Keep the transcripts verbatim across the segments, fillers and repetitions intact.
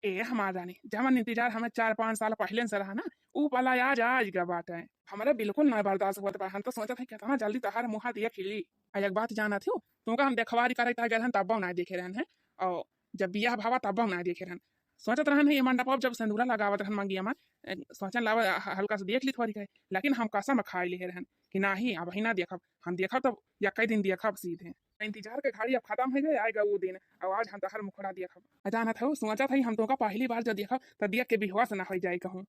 ए हमार रानी, जवन इंतजार हमें चार पाँच साल पहिले से रहा ना, ऊ पला आज, आज का बात है। हमरे बिल्कुल ना बर्दाश्त होत बा। हम तो सोचत है कितना जल्दी तहार मुँहा देख ली। आ एक बात जानत हो, तुमका हम देखवारी करे तक गए रहन, तब ना देखे रहन है, और जब बियाह भावा तब ना देखे रहन। सोचत रहन है ये मंडप, अब जब सिंदूरा लगावत रहन मंगिया में, ए, सोचन लावा ह-, हल्का से देख ली थोड़ी कहे, लेकिन हम कसम खाई ले रहन कि नाही, अब ही ना देखब, हम देखब तब या कई दिन देखब सीधे। इंतजार के घड़ी अब खत्म हो गए, आएगा वो दिन, और आज हम तहार मुखड़ा देखब। आ जानत हो, सोचत है हम तोका पहली बार जब देखब, तब देख के बेहोश ना हो जाए कहूँ।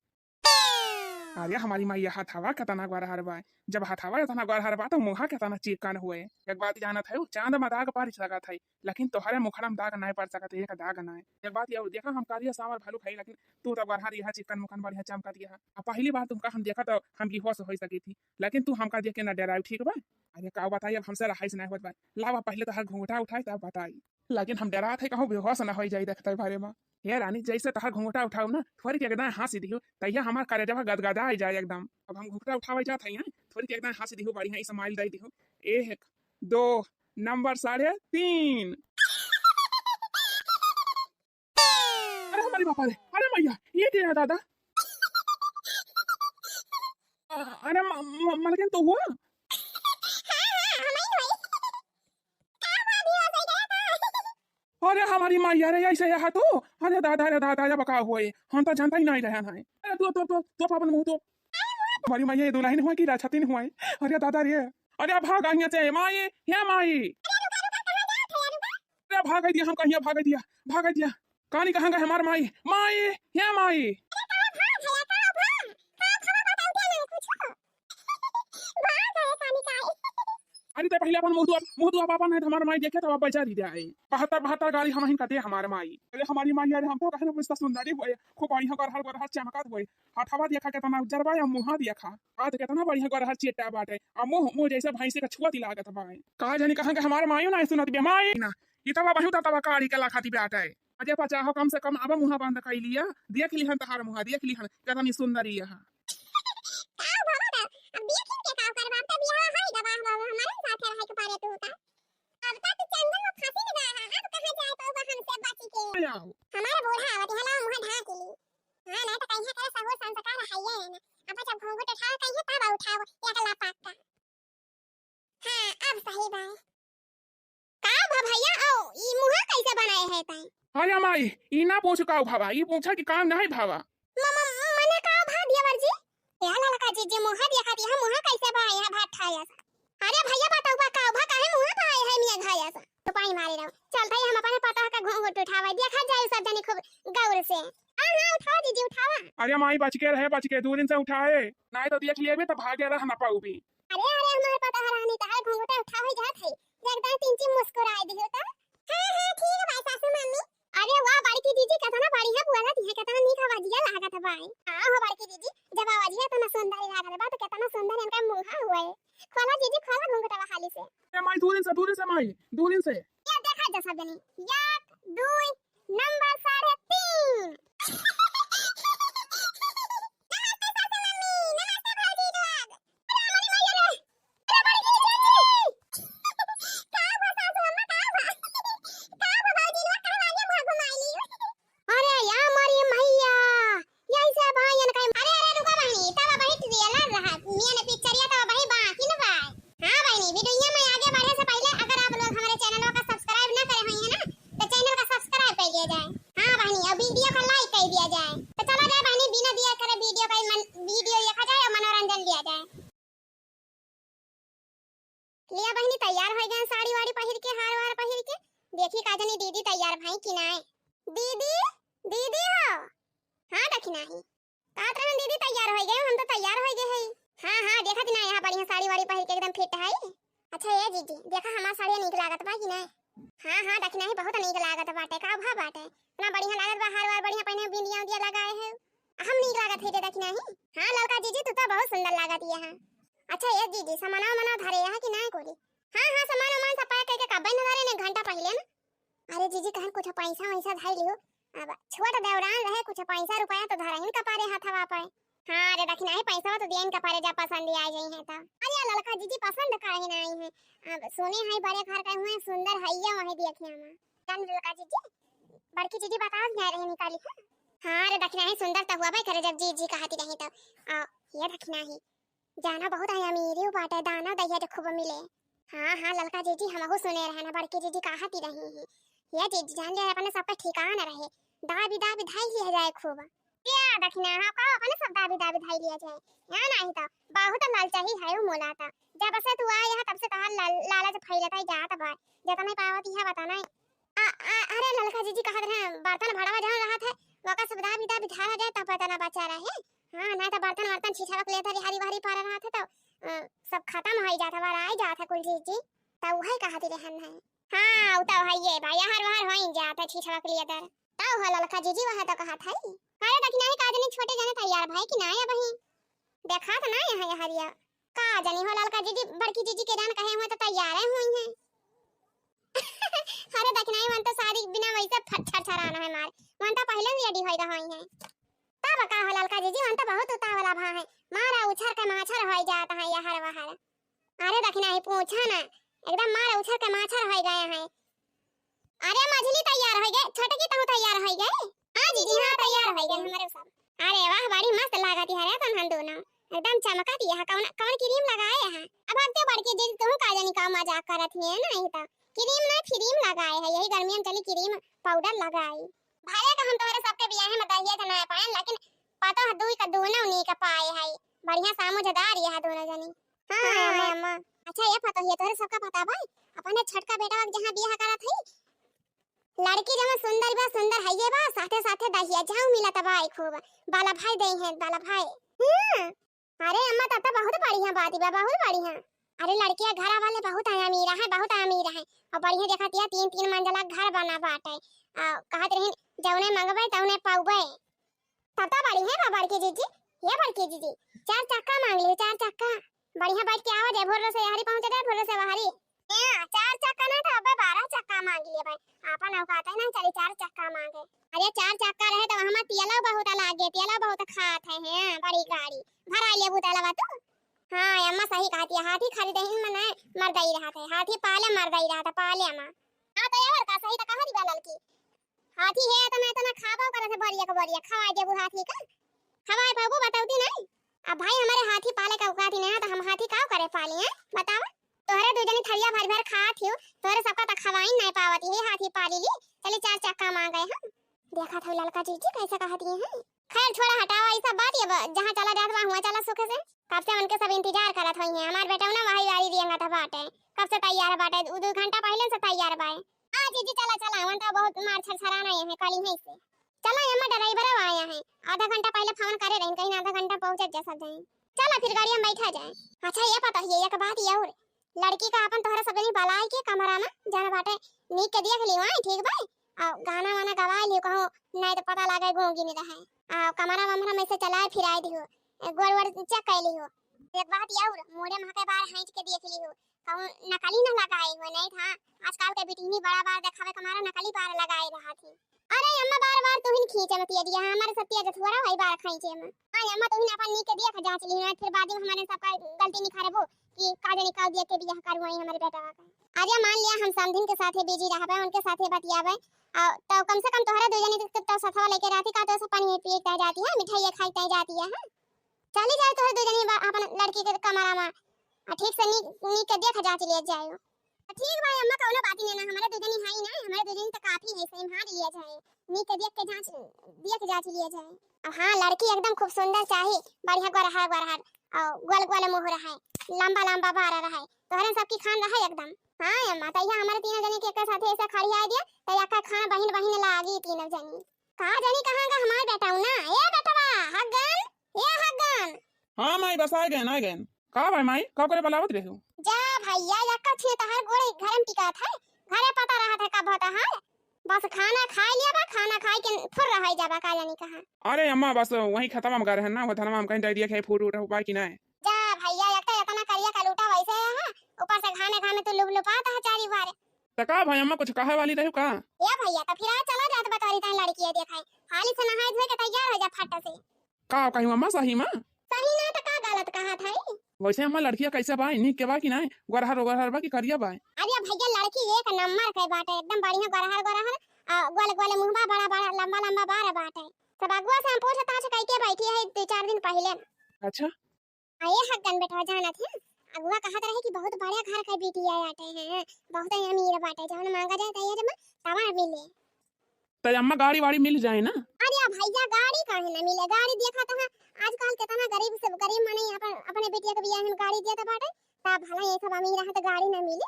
अरे हमारी माई, ये हथवा केतना गरहर बा। जब हथवा एतना गरहर बा, तो मुँहा केतना चिकन हुए। एक बात जानत है, चांद में दाग पड़ सकत है, लेकिन तोहरे मुखड़ा में दाग नाय पड़ सकत है, एक दाग नाय। एक बात ये देखा, हम करिया साँवर भलुक है, लेकिन तू तो गरहर यह चिकन मुखन बढ़िया चमकत यह। अब पहली बार तुमका हम देखा तो हम बेहोश हो सकी थी, लेकिन तू हमका देख के ना डराई, ठीक बा? अरे का बताई, अब हमसे रहाई से ना होत बा। लावा पहले तो हर घूंघटा उठाई तब बताई। लेकिन हम डरात है कहूँ बेहोश ना हो जाई देखते भरे में। हे रानी, जैसे तहार घूंघटा उठाऊ ना, थोड़ी के एकदम हँसी दिहू, तैया हमार करेजवा गदगदा आई जाए एकदम। अब हम घूंघटा उठावे जात हई, थोड़ी के एकदम हँसी दिहू, बढ़िया smile दे दिहू। एक, दो, नंबर साढ़े तीन। अरे हमारी बापा रे, अरे मैया, ये क्या है दादा? अ-, अरे म-, म-, मलकिन तो हुआ? अरे हमारी माई, अरे ऐसे यहाँ तो, अरे दादा, अरे दादा, अरे बका हुए, हम तो जानता ही नहीं रहे हैं। अरे तो, तो, तो, तो अपन मुँह तो, हमारी माई ये दुल्हन हुआ कि राछतिन हुआ है? अरे दादा रे, अरे भाग यहाँ से, माई, हे माई। अरे भाग दिया, हम कहिया भाग दिया, भाग दिया। कहानी कहाँ गए हमार माई, माई, हे माई। अरे ते पहले अपन मुँह धोआ, मुँह धोआ पापा, नहीं तो हमार माई देखे तो अब बजा दी जाए। बहत्तर, बहत्तर गाड़ी हम ही कटे हमार माई। अरे हमारी माई, अरे हम तो कहने में सुंदरी हुए, खूब बढ़िया गरहर, गरहर चमकत हुए। हथवा देखा केतना उज्जर बा, या मुँहा देखा। आज केतना बढ़िया गरहर चेटा बाटे। आ मुँह, मुँह जैसे भैंसे का छुअत लागत बा। कहा जानी कहाँ के हमार माई ना सुनत बे माई ना। ई तवा बहुत तवा काढ़ी के लाखाती बाटे। अरे पचाहो कम से कम अब मुँहा बंद कर लिया। देख लिहन तहार मुँहा, देख लिहन केतनी सुंदरी है। का बाबा, अब बियाह के का करबा? अब तो बियाह है, गवाह बाबू, हमारे साथ रहे के पड़े तू का। अब तक तो चंदन में फांसी लगा है, अब कहाँ जाए तो हमसे बच के। आओ। हमारा बूढ़ा आवत है, लाओ मुँह ढाँक ली। हाँ, ना तो कहीं करे सहू संस्कार है ये ना। अब जब घूंघट उठाओ, कहीं तब उठाओ, या गला पाक का। हाँ, अब सही बाय। का भा भैया, ओ, ई मुँहा कैसे बनाए है तैं? अरे माई, ई ना पूछ का भावा, ई पूछा कि काम नहीं भावा। म-, म-, मने का भा देवर जी? ए ललका जीजी, मुँहा देखा दिया, मुँहा कैसे बा, यह भात खाया सा। अरे भैया, बताओ बा का भा, काहे मुँहा बा, है मियाँ घाया सा। तो पाई मारे रहो। चलते ही हम अपने पता का घूंघट उठावे, देखा जाए सब जने खूब गौर से। हाँ, हाँ, उठाओ जीजी, उठाओ। अरे माई, बच के रहे, बच के, दूरिन से उठाए, नहीं तो देख लिए भी तो भागे रह ना पाऊ भी। अरे, अरे, हमार पता है रानी, तहार घूंघटा उठावे जात है, एकदम तिनची मुस्कुराए दियो तो। हाँ, हाँ, ठीक बा सासू मम्मी। अरे वाह, बड़की जीजी, केतना बढ़िया बोलत है, केतना नीक आवाजिया लागत बा। हाँ हो बड़की जीजी, जब आवाजिया इतना सुंदर लागत बा, तो केतना सुंदर इनका मुँहा हुए। खोला जीजी, खोला घूंघटवा हाली से। ए माई, दूरिन से, दूरिन से माई, दूरिन से। ये देखा जा सब जनी, एक, दुई, नंबर साढ़े तीन। नमस्ते सासू मम्मी, नमस्ते भौजी लोग। अरे हमारी मैया रे, अरे बड़की जीजी। का बा सासू अम्मा, का बा? का बा भौजी लोग, कहाँ लागे मुँह घुमाई ली? अरे या हमारी मैया, यही से भाई इनका, अरे, अरे, रुका बहनी, तब वही ट्रेलर रहा, मियाँ ने पिक्चरिया तब वही बाकी न बा। हाँ बहनी, वीडियो में आगे बढ़े से पहले अगर आप लोग हमारे चैनल का सब्सक्राइब ना करे हुए हैं ना, तो चैनल का सब्सक्राइब कर दिया जाए। हाँ बहनी, और वीडियो का लाइक कर दिया जाए। तो चला जाए बहनी, बिना दिया करे वीडियो का मन-, वीडियो देखा जाए और मनोरंजन लिया जाए। लिया बहनी, तैयार हो गए साड़ी वाड़ी पहिर के, हार वार पहिर के। देखी का जानी दीदी तैयार भाई कि नाय। दीदी, दीदी हो। हाँ दखिनाही। कहत रहन दीदी तैयार हो गए, हम तो तैयार हो गए है। हाँ, हाँ, देखत ना यहाँ बढ़िया साड़ी वाड़ी पहिर के एकदम फिट है। अच्छा ए जीजी, देखा हमार साड़िया नीक लागत बा कि नाय? हाँ, हाँ, दखिनाही बहुत नीक लागत बाटे, का भा बाटे? इतना बढ़िया लागत बा, हार वार बढ़िया पहने, बिंदिया उंदिया लगाए है। हम नीक लागत है रे दखिनाही? हाँ ललका जीजी, तू तो बहुत सुंदर लागत ये है। अच्छा ए जीजी, सामाना वामाना धरे है कि नाय कोरी? हाँ, हाँ, सामान वामान सब पैक करके कब्बे न धरे ने, घंटा पहले न। अरे जीजी, कहन कुछ पैसा वैसा धर लियो। अब छोट देवरान रहे, कुछ पैसा रुपया तो धरहिन कपारे हथवा पे। हाँ रे दखिनाही, पैसा तो दियन कपारे, जब पसंद आ जाई है तो। अरे ललका जीजी, पसंद काहे ना आई है? अब सुने है बड़े घर के हुए, सुंदर है ये वही देखिए हम। जान ललका जीजी, बड़की जीजी बतावत नाहीं रही निकाली, हाँ। हाँ रे दखिनाही, सुंदर त हुआ भाई करे जब जीजी कहती रही तब। आ, ये दखिनाही, जाना बहुत है अमीरी बाटे, दाना दहिया जो खूब मिले। हाँ, हाँ, ललका जीजी, हमहू सुने रहे ना, बड़की जीजी कहती रही ही। ये जीजी जान जाए, अपने सब पे ठिकाना रहे, दाबी दाबी धाई लिया जाए खूब। क्या दखिना, हाँ, का अपने सब दाबी दाबी धाई लिया जाए? यहाँ नहीं तो बहुत लालचाही है वो मोला तो। जब से तू आया है, तब से तोहार लाल-, लालच फैलता ही जात बा। जतना पावत है, बता नहीं। आ, आ, अरे ललका जीजी कहत रहे, बर्तन भड़वा जहाँ रहत है, ओका सब दाबी दाबी धारा जाए, तब पता ना बचा रहे। हाँ, ना तो बर्तन वर्तन छिछावक लेत रहे, हरी भरी पड़ रहत है, तो, अ, सब खत्म हो जात है, वराई जात है कुल जीजी। तो वही कहती रहन है। हाँ, उ तो है ये भाई, हर बार हो ही जात है छिछावक लेत रहे। तो हो ललका जीजी, वह तो कहत है। अरे दखिनाही, का जनी छोटे जने तैयार भाई कि ना अबही? देखा तो ना यहाँ हरिया। का जनी हो ललका जीजी, बड़की जीजी के जान कहे हुए तो तैयार है हुई हैं। अरे दखिनाही, मन तो शादी बिना वैसे फट छरछराना है मार। मन तो पहले से ready होई रहा है। तब का हो ललका जीजी, मन तो बहुत उतावला भा है। मारा उछर के माछर होई जात है यहर वहर। अरे दखिनाही, पूछा ना, एकदम मारा उछर के माछर होई गए हैं। अरे मझली तैयार होई गए, छोटकी तहु तैयार होई गए? हाँ जीजी, हाँ तैयार होई गए हमारे सब। अरे वाह, बड़ी मस्त लागत है रे तनहन दोनों, एकदम चमकत ही है। कौन, कौन cream लगाए हैं? अब हफ्ते बड़की जीजी, तुम का जानी का मजाक करत ही है, नहीं तो cream ना, cream लगाए है, यही गर्मियन चली cream powder लगाई। भले तो हम तोहरे सबके बियाहे में दहिया के ना पाएन, लेकिन पतोह दुई का दोनों नीक पाए है, बढ़िया सामुझदार यह दोनों जनी। हाँ, हाँ, अम्मा। अम्मा। अच्छा ये पतोह, ये तोहरे सबका पता बा, अपने छोटका बेटा के जहाँ बियाह करत है, लड़की जमा सुंदर बा, सुंदर है ये बा, साथे साथे दहिया जाऊ मिलत बा खूब, बाला भाई दे हैं, बाला भाई। हम्म। अरे अम्मा, तब तो बहुत बढ़िया बात बा, बहुत बढ़िया। अरे लड़किया घर वाले बहुत है अमीर है, बहुत अमीर है, और बढ़िया देखत या तीन तीन मंजिला घर बना बाटे। आ, कहत रही, "जौने मंगबे तौने पौबे।" तब तो बढ़िया बा बड़की जीजी, ये बड़की जीजी, चार चक्का मांग ली, चार चक्का। बढ़िया बैठ के आवा जाए, भोर से यहरी पहुंचा जाए, भोर से वहरी। ए, चार चक्का ना तो अबे बारह चक्का मांग लिए भाई। आपन औकात है ना, चली चार चक्का मांगे। अरे चार चक्का रहे तो हमार तेला बहुत लागे, तेला बहुत खात है, हैं, बड़ी गाड़ी। भरा लेबू तेलवा तू। हाँ, अम्मा सही कहती है, हाथी खरीदे ही मने मर्दई रहत है, हाथी पाले मर्दई रहत है, पाले अम्मा। हाँ, तो और का सही तो कहा दी बा ललकी। हाथी है इतना, इतना खाबो करत है, बोरिया के बोरिया, खवाए देबू हाथी का? खवाए पाबू, बतौती नहीं। अब भाई हमारे हाथी पाले का औकात ही नहीं है, तो हम हाथी का करे पाली हैं, बतावा? तोहरे दू जनी थरिया भर भर खात हियो, तोहरे सबका तो खवाई नहीं पावत, यही हाथी पाली ली, चली चार चक्का मांगे हम। देखा था ललका जीजी कैसे कहती हैं। खैर छोड़ा, हटावा ये सब बात, ये ब-, जहाँ चला जात बा हुआ चला सुख से। कब से उनके सब इंतजार करत होई हैं, हमार बेटा ना वही वाली रियंगा था बाटे, कब से तैयार बाटे, दू, दू घंटा पहले से तैयार बाए। आ जीजी चला चला, मन तो बहुत मार छरछराना है, कली है से। चला अम्मा, ड्राइवर आया है, आधा घंटा पहले फोन करे रही, कहीं आधा घंटा पहुंचत जा सब जने। चला फिर गाड़ी में बैठा जाए। अच्छा ये पता है एक बात ये और, लड़की का अपन तोहरा सब जनी बलाए के कमरा में जाना बाटे, नीक के देख लियो, आए ठीक बा, आ गाना वाना गवा लियो, कहूँ नहीं तो पता लागे गूंगी नहीं रहे। आ कमरा वमरा में से चलाए फिराए दियो, गोड़ वोड़ चेक कर लियो। एक बात ये और, मोरे माँ के बार हैंच के देख लियो, कहूँ नकली न लगाए हो, नहीं था आजकल के बिटिनी बड़ा बार देखावे के मारा नकली बार लगाए रहा थी। अरे अम्मा, बार बार तुहिन खींचे मत ये दिया, हमारे सब तेज थोड़ा भाई बार खींचे में। हाँ अम्मा, तुहिन अपन नीक के दिया के जांच ली, फिर बाद में हमारे सबका गलती निखारबो कि का जाने का दिया के बियाह करवाई हमारे बेटा का। अरे मान लिया हम समधिन के साथे बिजी रहबे, उनके साथे बतियाबे, आ, तो कम से कम तोहरा दो जनी तो, तो सथवा लेके रहती का, तो सब पानी पिए के जाती है, मिठाई खाई के जाती है, हाँ? चली जाए तोहरे दू जनी बा-, अपन लड़की के कमरा में, आ ठीक से नीक, नीक के देख जांच लिया जाए। आ ठीक भाई अम्मा, कौनो बात ही नहीं ना, हमारे दू जनी है ही ना, हमारे दू जनी तो काफी है, सही मान लिया जाए, नीक के देख के जांच, देख जांच लिया जाए। अब हाँ, लड़की एकदम खूब सुंदर चाही, बढ़िया गोरहर गोरहर, और गोल गोल मुँह रहे, लंबा लंबा बार रहे, तोहरे सबकी खान रहे एकदम। हाँ अम्मा, तो यह हमारे तीनों जनी के एक साथे ऐसे खड़ी आ दिया, तो या का खान बहिन बहिन लागी तीनों जनी। का जानी कहाँ का हमार बेटा ना, ए बेटवा, हगन, ए हगन। हाँ माई, बस आ गए, आ गए। का भाई माई, कब करे बुलावत रहे हो? जा भैया, यक्का छे तहार गोड़े घर में टिकात है, घरे पता रहत है कब होता है। बस खाना खाई लिया बा, खाना खाई के फुर रह जाबा, का जानी कहाँ। अरे अम्मा, बस वही खेतवा में गए रहन ना, वो धनवा में कहीं डायरिया के फूट उठ बा कि नहीं? जा भैया, एक तो इतना करिया का लूटा वैसे है, हाँ? ऊपर से घामे घामे तू लुप लुपात है चारी बार। त का भाई अम्मा, कुछ कहे वाली रही का? ए भैया, तो फिर आज चला जात बतौरी तन लड़की है, देखाई। हाली से नहाए धोए के तैयार हो जा फट से। का कहूँ अम्मा, सही में? सही ना तो का गलत कहा था ई? वैसे अम्मा, लड़किया कैसे बा, नीक के बा कि नहीं? गोरहर गोरहर बा कि करिया बा? अरे भैया, लड़की एक नंबर के बाटे, एकदम बढ़िया गोरहर गोरहर, आ, गोल गोल मुँहवा, बड़ा बड़ा लम्बा लम्बा बार बाटे। सब अगुआ से हम पूछताछ कइके बैठी है दो चार दिन पहिले। अच्छा। आ, ए हग्गन बेटवा जानत है, अगुआ कहत रहे कि बहुत बड़े घर के बिटिया आटे हैं, बहुत अमीर बाटे, जवन माँगा जाए तैयार में तवा मिले। त अम्मा गाड़ी वाड़ी मिल जाए ना? अरे भैया गाड़ी काहे ना मिले, गाड़ी देखत है आजकल केतना गरीब से गरीब मनई अपन, अपने बिटिया के बियाह में गाड़ी देत बाटे, तब भला ये सब अमीर है तो गाड़ी ना मिले,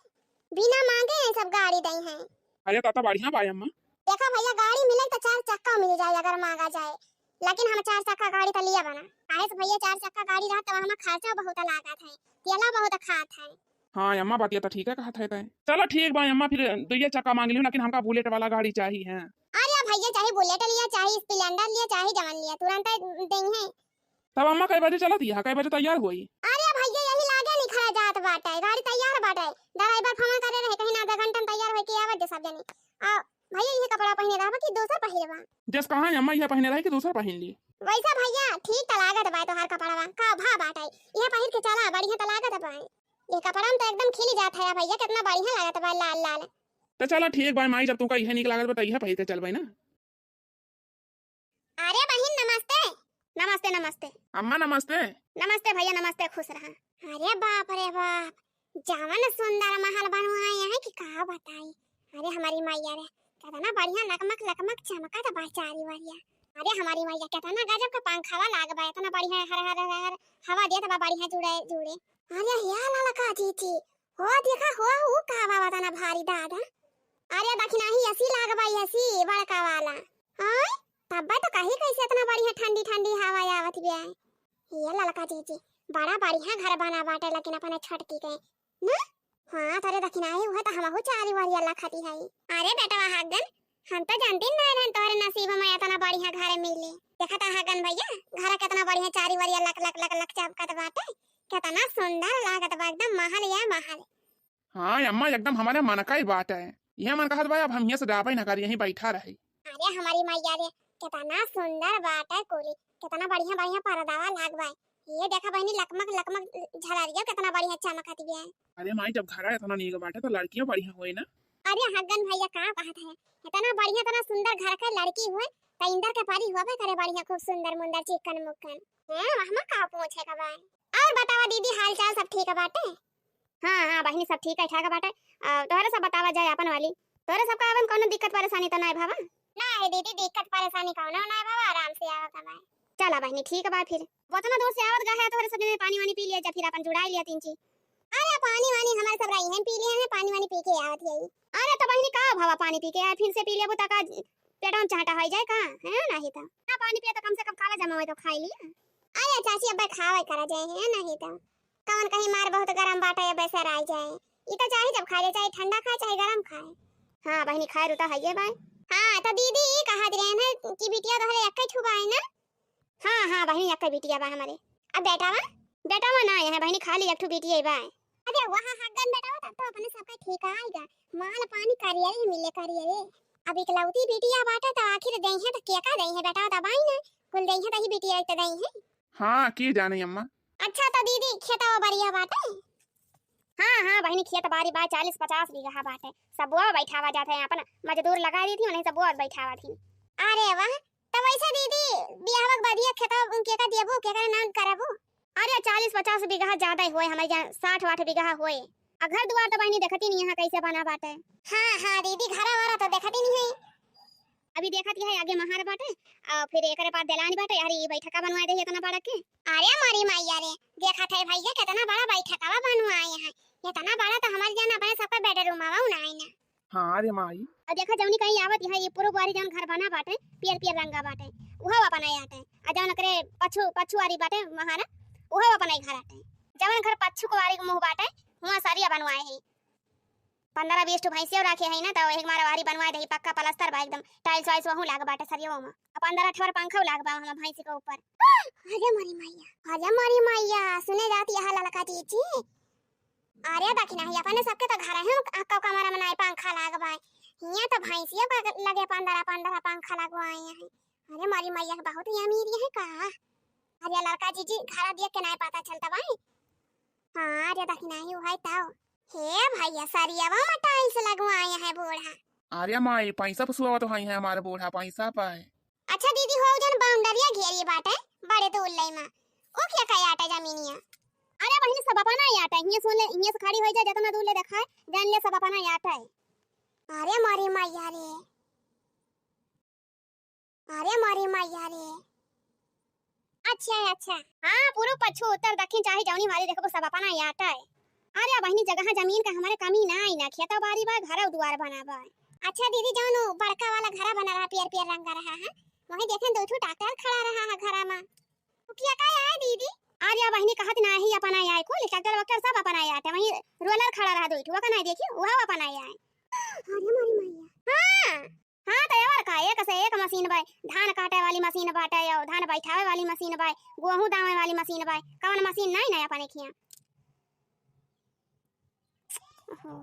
बिना माँगे ये सब गाड़ी दे हैं। अरे त, त बढ़िया बा अम्मा। देखा भैया गाड़ी मिले तो चार चक्का मिल जाए अगर माँगा जाए, लेकिन हम चार चक्का गाड़ी तो लिया बना, काहे से भैया चार चक्का गाड़ी रहत तो हमार खर्चा बहुत लागत है, तेला बहुत खात है। हाँ अम्मा, बतिया तो ठीक है कहत है तै। चलो ठीक बा अम्मा, फिर दुइये चक्का माँग लियो, लेकिन हमका बुलेट वाला गाड़ी चाही है। अरे भैया चाहे बुलेट लिया, चाहे स्प्लेंडर लिया, चाहे जवन लिया, तुरंत देंगे। तब अम्मा कै बजे चलत हिया, कै बजे तैयार होई? अरे भैया यही लागे निखरा जात बाटे, गाड़ी तैयार बाटे, ड्राइवर फोन करे रहे कहीं ना आधा घंटा में तैयार होके आवत जे सब जनी। आ भैया ये कपड़ा पहिने रहबा कि दूसर पहिरबा? जस कहा अम्मा ये पहिने रहे कि दूसर पहिन ली। वैसा भैया ठीक त लागत बा तोहार कपड़वा, का भा बाटे, ये पहिर के चला बढ़िया त लागत बा। ये कपड़ा में तो एकदम खिल जात है भैया, कितना बढ़िया लागत बा लाल लाल। तो चला ठीक बा माई, जब तुमका इहे नीक लागत बा तो इहे पहिर के चलबे ना। अरे बहिन नमस्ते। नमस्ते नमस्ते। अम्मा नमस्ते। नमस्ते भैया नमस्ते, खुश रहा। अरे बाप रे बाप, जवन सुंदर महल बनवाए हैं कि का बताई। अरे हमारी मैया रे, कितना बढ़िया लकमक लकमक चमकत बा चारी वरिया। अरे हमारी मैया, कितना गजब का पंखवा लाग बा, इतना बढ़िया हर हर हर हर हवा देत बा, बढ़िया जुड़े जुड़े। अरे या ललका जीजी, हो देखा हो, ऊ का बा इतना भारी दादा। अरे दखिनाही एसी लाग बा, एसी बड़का वाला। हाँ, तब्बे तो कही कैसे इतना बढ़िया ठंडी ठंडी हवा आवत बिया। ये ललका जीजी, बड़ा बढ़िया घर बना बाटे, लेकिन अपने छोटकी के ना। हाँ, तोरे दखिनाही हुआ तो हमहू चारी वरिया लखती है। अरे बेटवा हगन, हम तो जानती ना रहन तोहरे नसीब में इतना बढ़िया घर मिली। देखा था हगन भैया, घर कितना बढ़िया चारी वरिया लक लक लक लक चमकत बाटे, कितना सुंदर लागत बा, एकदम महल या महल। हाँ अम्मा, एकदम हमारे मन का ही बात है। यह मन कहत बा अब हम यहाँ से जाबे ना करी, यहीं बैठा रही। अरे हमारी मैया रे, कितना सुंदर बाटे कुली, कितना बढ़िया बढ़िया पर्दावा लाग बा। ये देखा बहिनी, लकमक लकमक झलरिया कितना बढ़िया चमकत बिया। अरे माई, जब घरा इतना नीक बाटे तो लड़कियों बढ़िया होई ना। अरे हगन भैया का कहत है, इतना बढ़िया इतना सुंदर घर के लड़की होए तो इंदर के परी होबे करे बढ़िया, खूब सुंदर मुंदर चिकन मुकन। हैं, वहमा का पूछे का बा। और बतावा दीदी, हाल चाल सब ठीक बाटे? हाँ हाँ बहिनी, सब ठीक है ठाक बाटे। आ, तोहरे सब बतावा जाए अपन वाली, तोहरे सबका अबन कौनो दिक्कत परेशानी तो नाय भावा? ना है दीदी, दिक्कत परेशानी कौनो नाय भावा, आराम से आवा कमाए। चला बहिनी, ठीक बा फिर। वतना दूर से आवत गा है, तोहरे सब जने पानी वानी पी लिया जा, फिर अपन जुड़ाई लिया तीन चीज। अरे पानी वानी हमारे सब रही हैं, पी लिए हैं, पानी वानी पी के आवत यही। अरे तो बहिनी का भावा, पानी पी के आए, फिर से पी लेबू तका पेटवा में चाहटा हो जाए का, है नहीं तो। ना पानी पिए तो कम से कम खाला जमा होए तो खाई लिया। अरे चाची अब खावे करा जाए है नहीं तो। कौन कहीं मार बहुत गरम बाटे, अब ऐसे रह जाए। ई तो चाहे जब खाए ले, चाहे ठंडा खाए, चाहे गरम खाए। हाँ बहिनी, खाए रुता है ये बाय। हाँ तो दीदी, ई कहत रहे हैं कि बिटिया तोहरे एक्के ठू बाय ना? हाँ हाँ बहिनी, एक्के बिटिया बा हमारे। अब बेटावा? बेटावा ना है बहिनी, खाली एक ठू बिटिया बाय। अरे वाह हगन बेटावा, तब तो अपने सबका ठीक आएगा। माल पानी करिए रे, मिले करिए रे। अब इकलौती बिटिया बाटे तो आखिर देइहे तो के का देइहे बेटावा, तब आई ना। कुल देइहे तो ही बिटिया एक तो देइहे। हाँ, की जाने अम्मा। अच्छा तो दीदी, खेतवा बढ़िया बाटे? हाँ हाँ बहिनी, खेत बारी बा, चालीस पचास बीघा बाटे। सब बुआ बैठावा जात है, अपन मजदूर लगा दी थी, उन्हें सब बुआ बैठावा थी। अरे वाह, तो वैसे दीदी, बियाहवा के बदिया खेतवा केका देबू, केकरे नाम करबू? अरे चालीस पचास बीघा ज्यादा ही होए, हमारे यहाँ साठ वाठ बीघा होए। आ घर दुआर तो बहिनी देखती नहीं यहाँ कैसे बना बाटे। हाँ हाँ दीदी, घरा वरा तो देखती नहीं है। अभी देखत है आगे महार बाटे, और फिर एकरे बाद दलानी बाटे, अरे ये बैठका बनवा दे इतना बड़ा के। अरे मोरी मैया रे, देखत है भैया कितना बड़ा बैठकवा बनवाए हैं, इतना बड़ा तो हमारे जाना अपने सबका बेडरूम आवा ना है ना। हाँ रे माई। और देखा जौनी कहीं आवत है, ये पूर्व वाली जौन घर बना बाटे, पियर पियर रंगा बाटे, उहो अपना आटे। और जौन एकरे पछु, पछु वाली बाटे महारा, उहो अपना ही घर आटे। जौन घर पछु को वाली मुँह बाटे, हुआ सरिया बनवाए है। पन्द्रह बीस ठो भैंसियो रखे है ना, तो एक मारा वारी बनवा दे, पक्का पलस्तर बा एकदम, टाइल्स वाइल्स वहू लाग बाटे सरियो में। आ पन्द्रह ठवर पंखो लाग बा हम भैंसी के ऊपर। अरे मोरी मैया, अरे मोरी मैया, सुने जाती है ललका जीजी। अरे दखिनाही, अपने सबके तो घर है, अक्का कमरा में नाई पंखा लाग बा। हियाँ तो भैंसियों के लगे पन्द्रह पन्द्रह पंखा लगवाए हैं। अरे मोरी मैया, बहुत ही अमीर है का? अरे ललका जीजी, घर देख के नाई पता चलता भाई। हाँ, अरे दखिनाही, उहै तो। हे भैया, सरियवा में टाइल्स लगवाए हैं बूढ़ा। अरे माई, पैसा पसुआ तो हई है हमार बूढ़ा, पैसा पाए। अच्छा दीदी, हो जन boundary घेरिए बाटे, बड़े दूर लई मा। ओ क्या कहे आटे जमीनिया? अरे बहिनी, सब अपना ही आटे, हियां सुन ले, हियां से खड़ी होई जा, जतना दूर ले देखाए, जान ले सब अपना ही आटे। अरे मोरी मैया रे, अरे मोरी मैया रे। अच्छा, अच्छा। हाँ, पूरब, पच्छू, उत्तर, दक्षिण, चाहे जौनी वाली देखबो, सब अपना ही आटे। अरे बहिनी, जगह जमीन का हमरे कमी नाई ना, खेतो बारी बा, घरौ दुआर बना बा। अच्छा दीदी, जौन उ बड़का वाला घरा बना रहा, पियर पियर रंग का रहा है, वही देखेन दो ठो tractor खड़ा रहा है घरा मा। उ क्या का है दीदी? अरे बहिनी, कहत नाही अपना आए कुल, tractor वैक्टर सब अपना आए आटे, वही roller खड़ा रहा दो ठो, ओका नाही देखी, उहौ अपना आए। अरे मोरी मैया। हाँ, हाँ, तो और का, एक से एक मशीन बा, धान काटे वाली मशीन बाटे, और धान बैठावे वाली मशीन बा, गेहूं दावे वाली मशीन बा, कौन मशीन नाही ना अपने खिया। ओहो।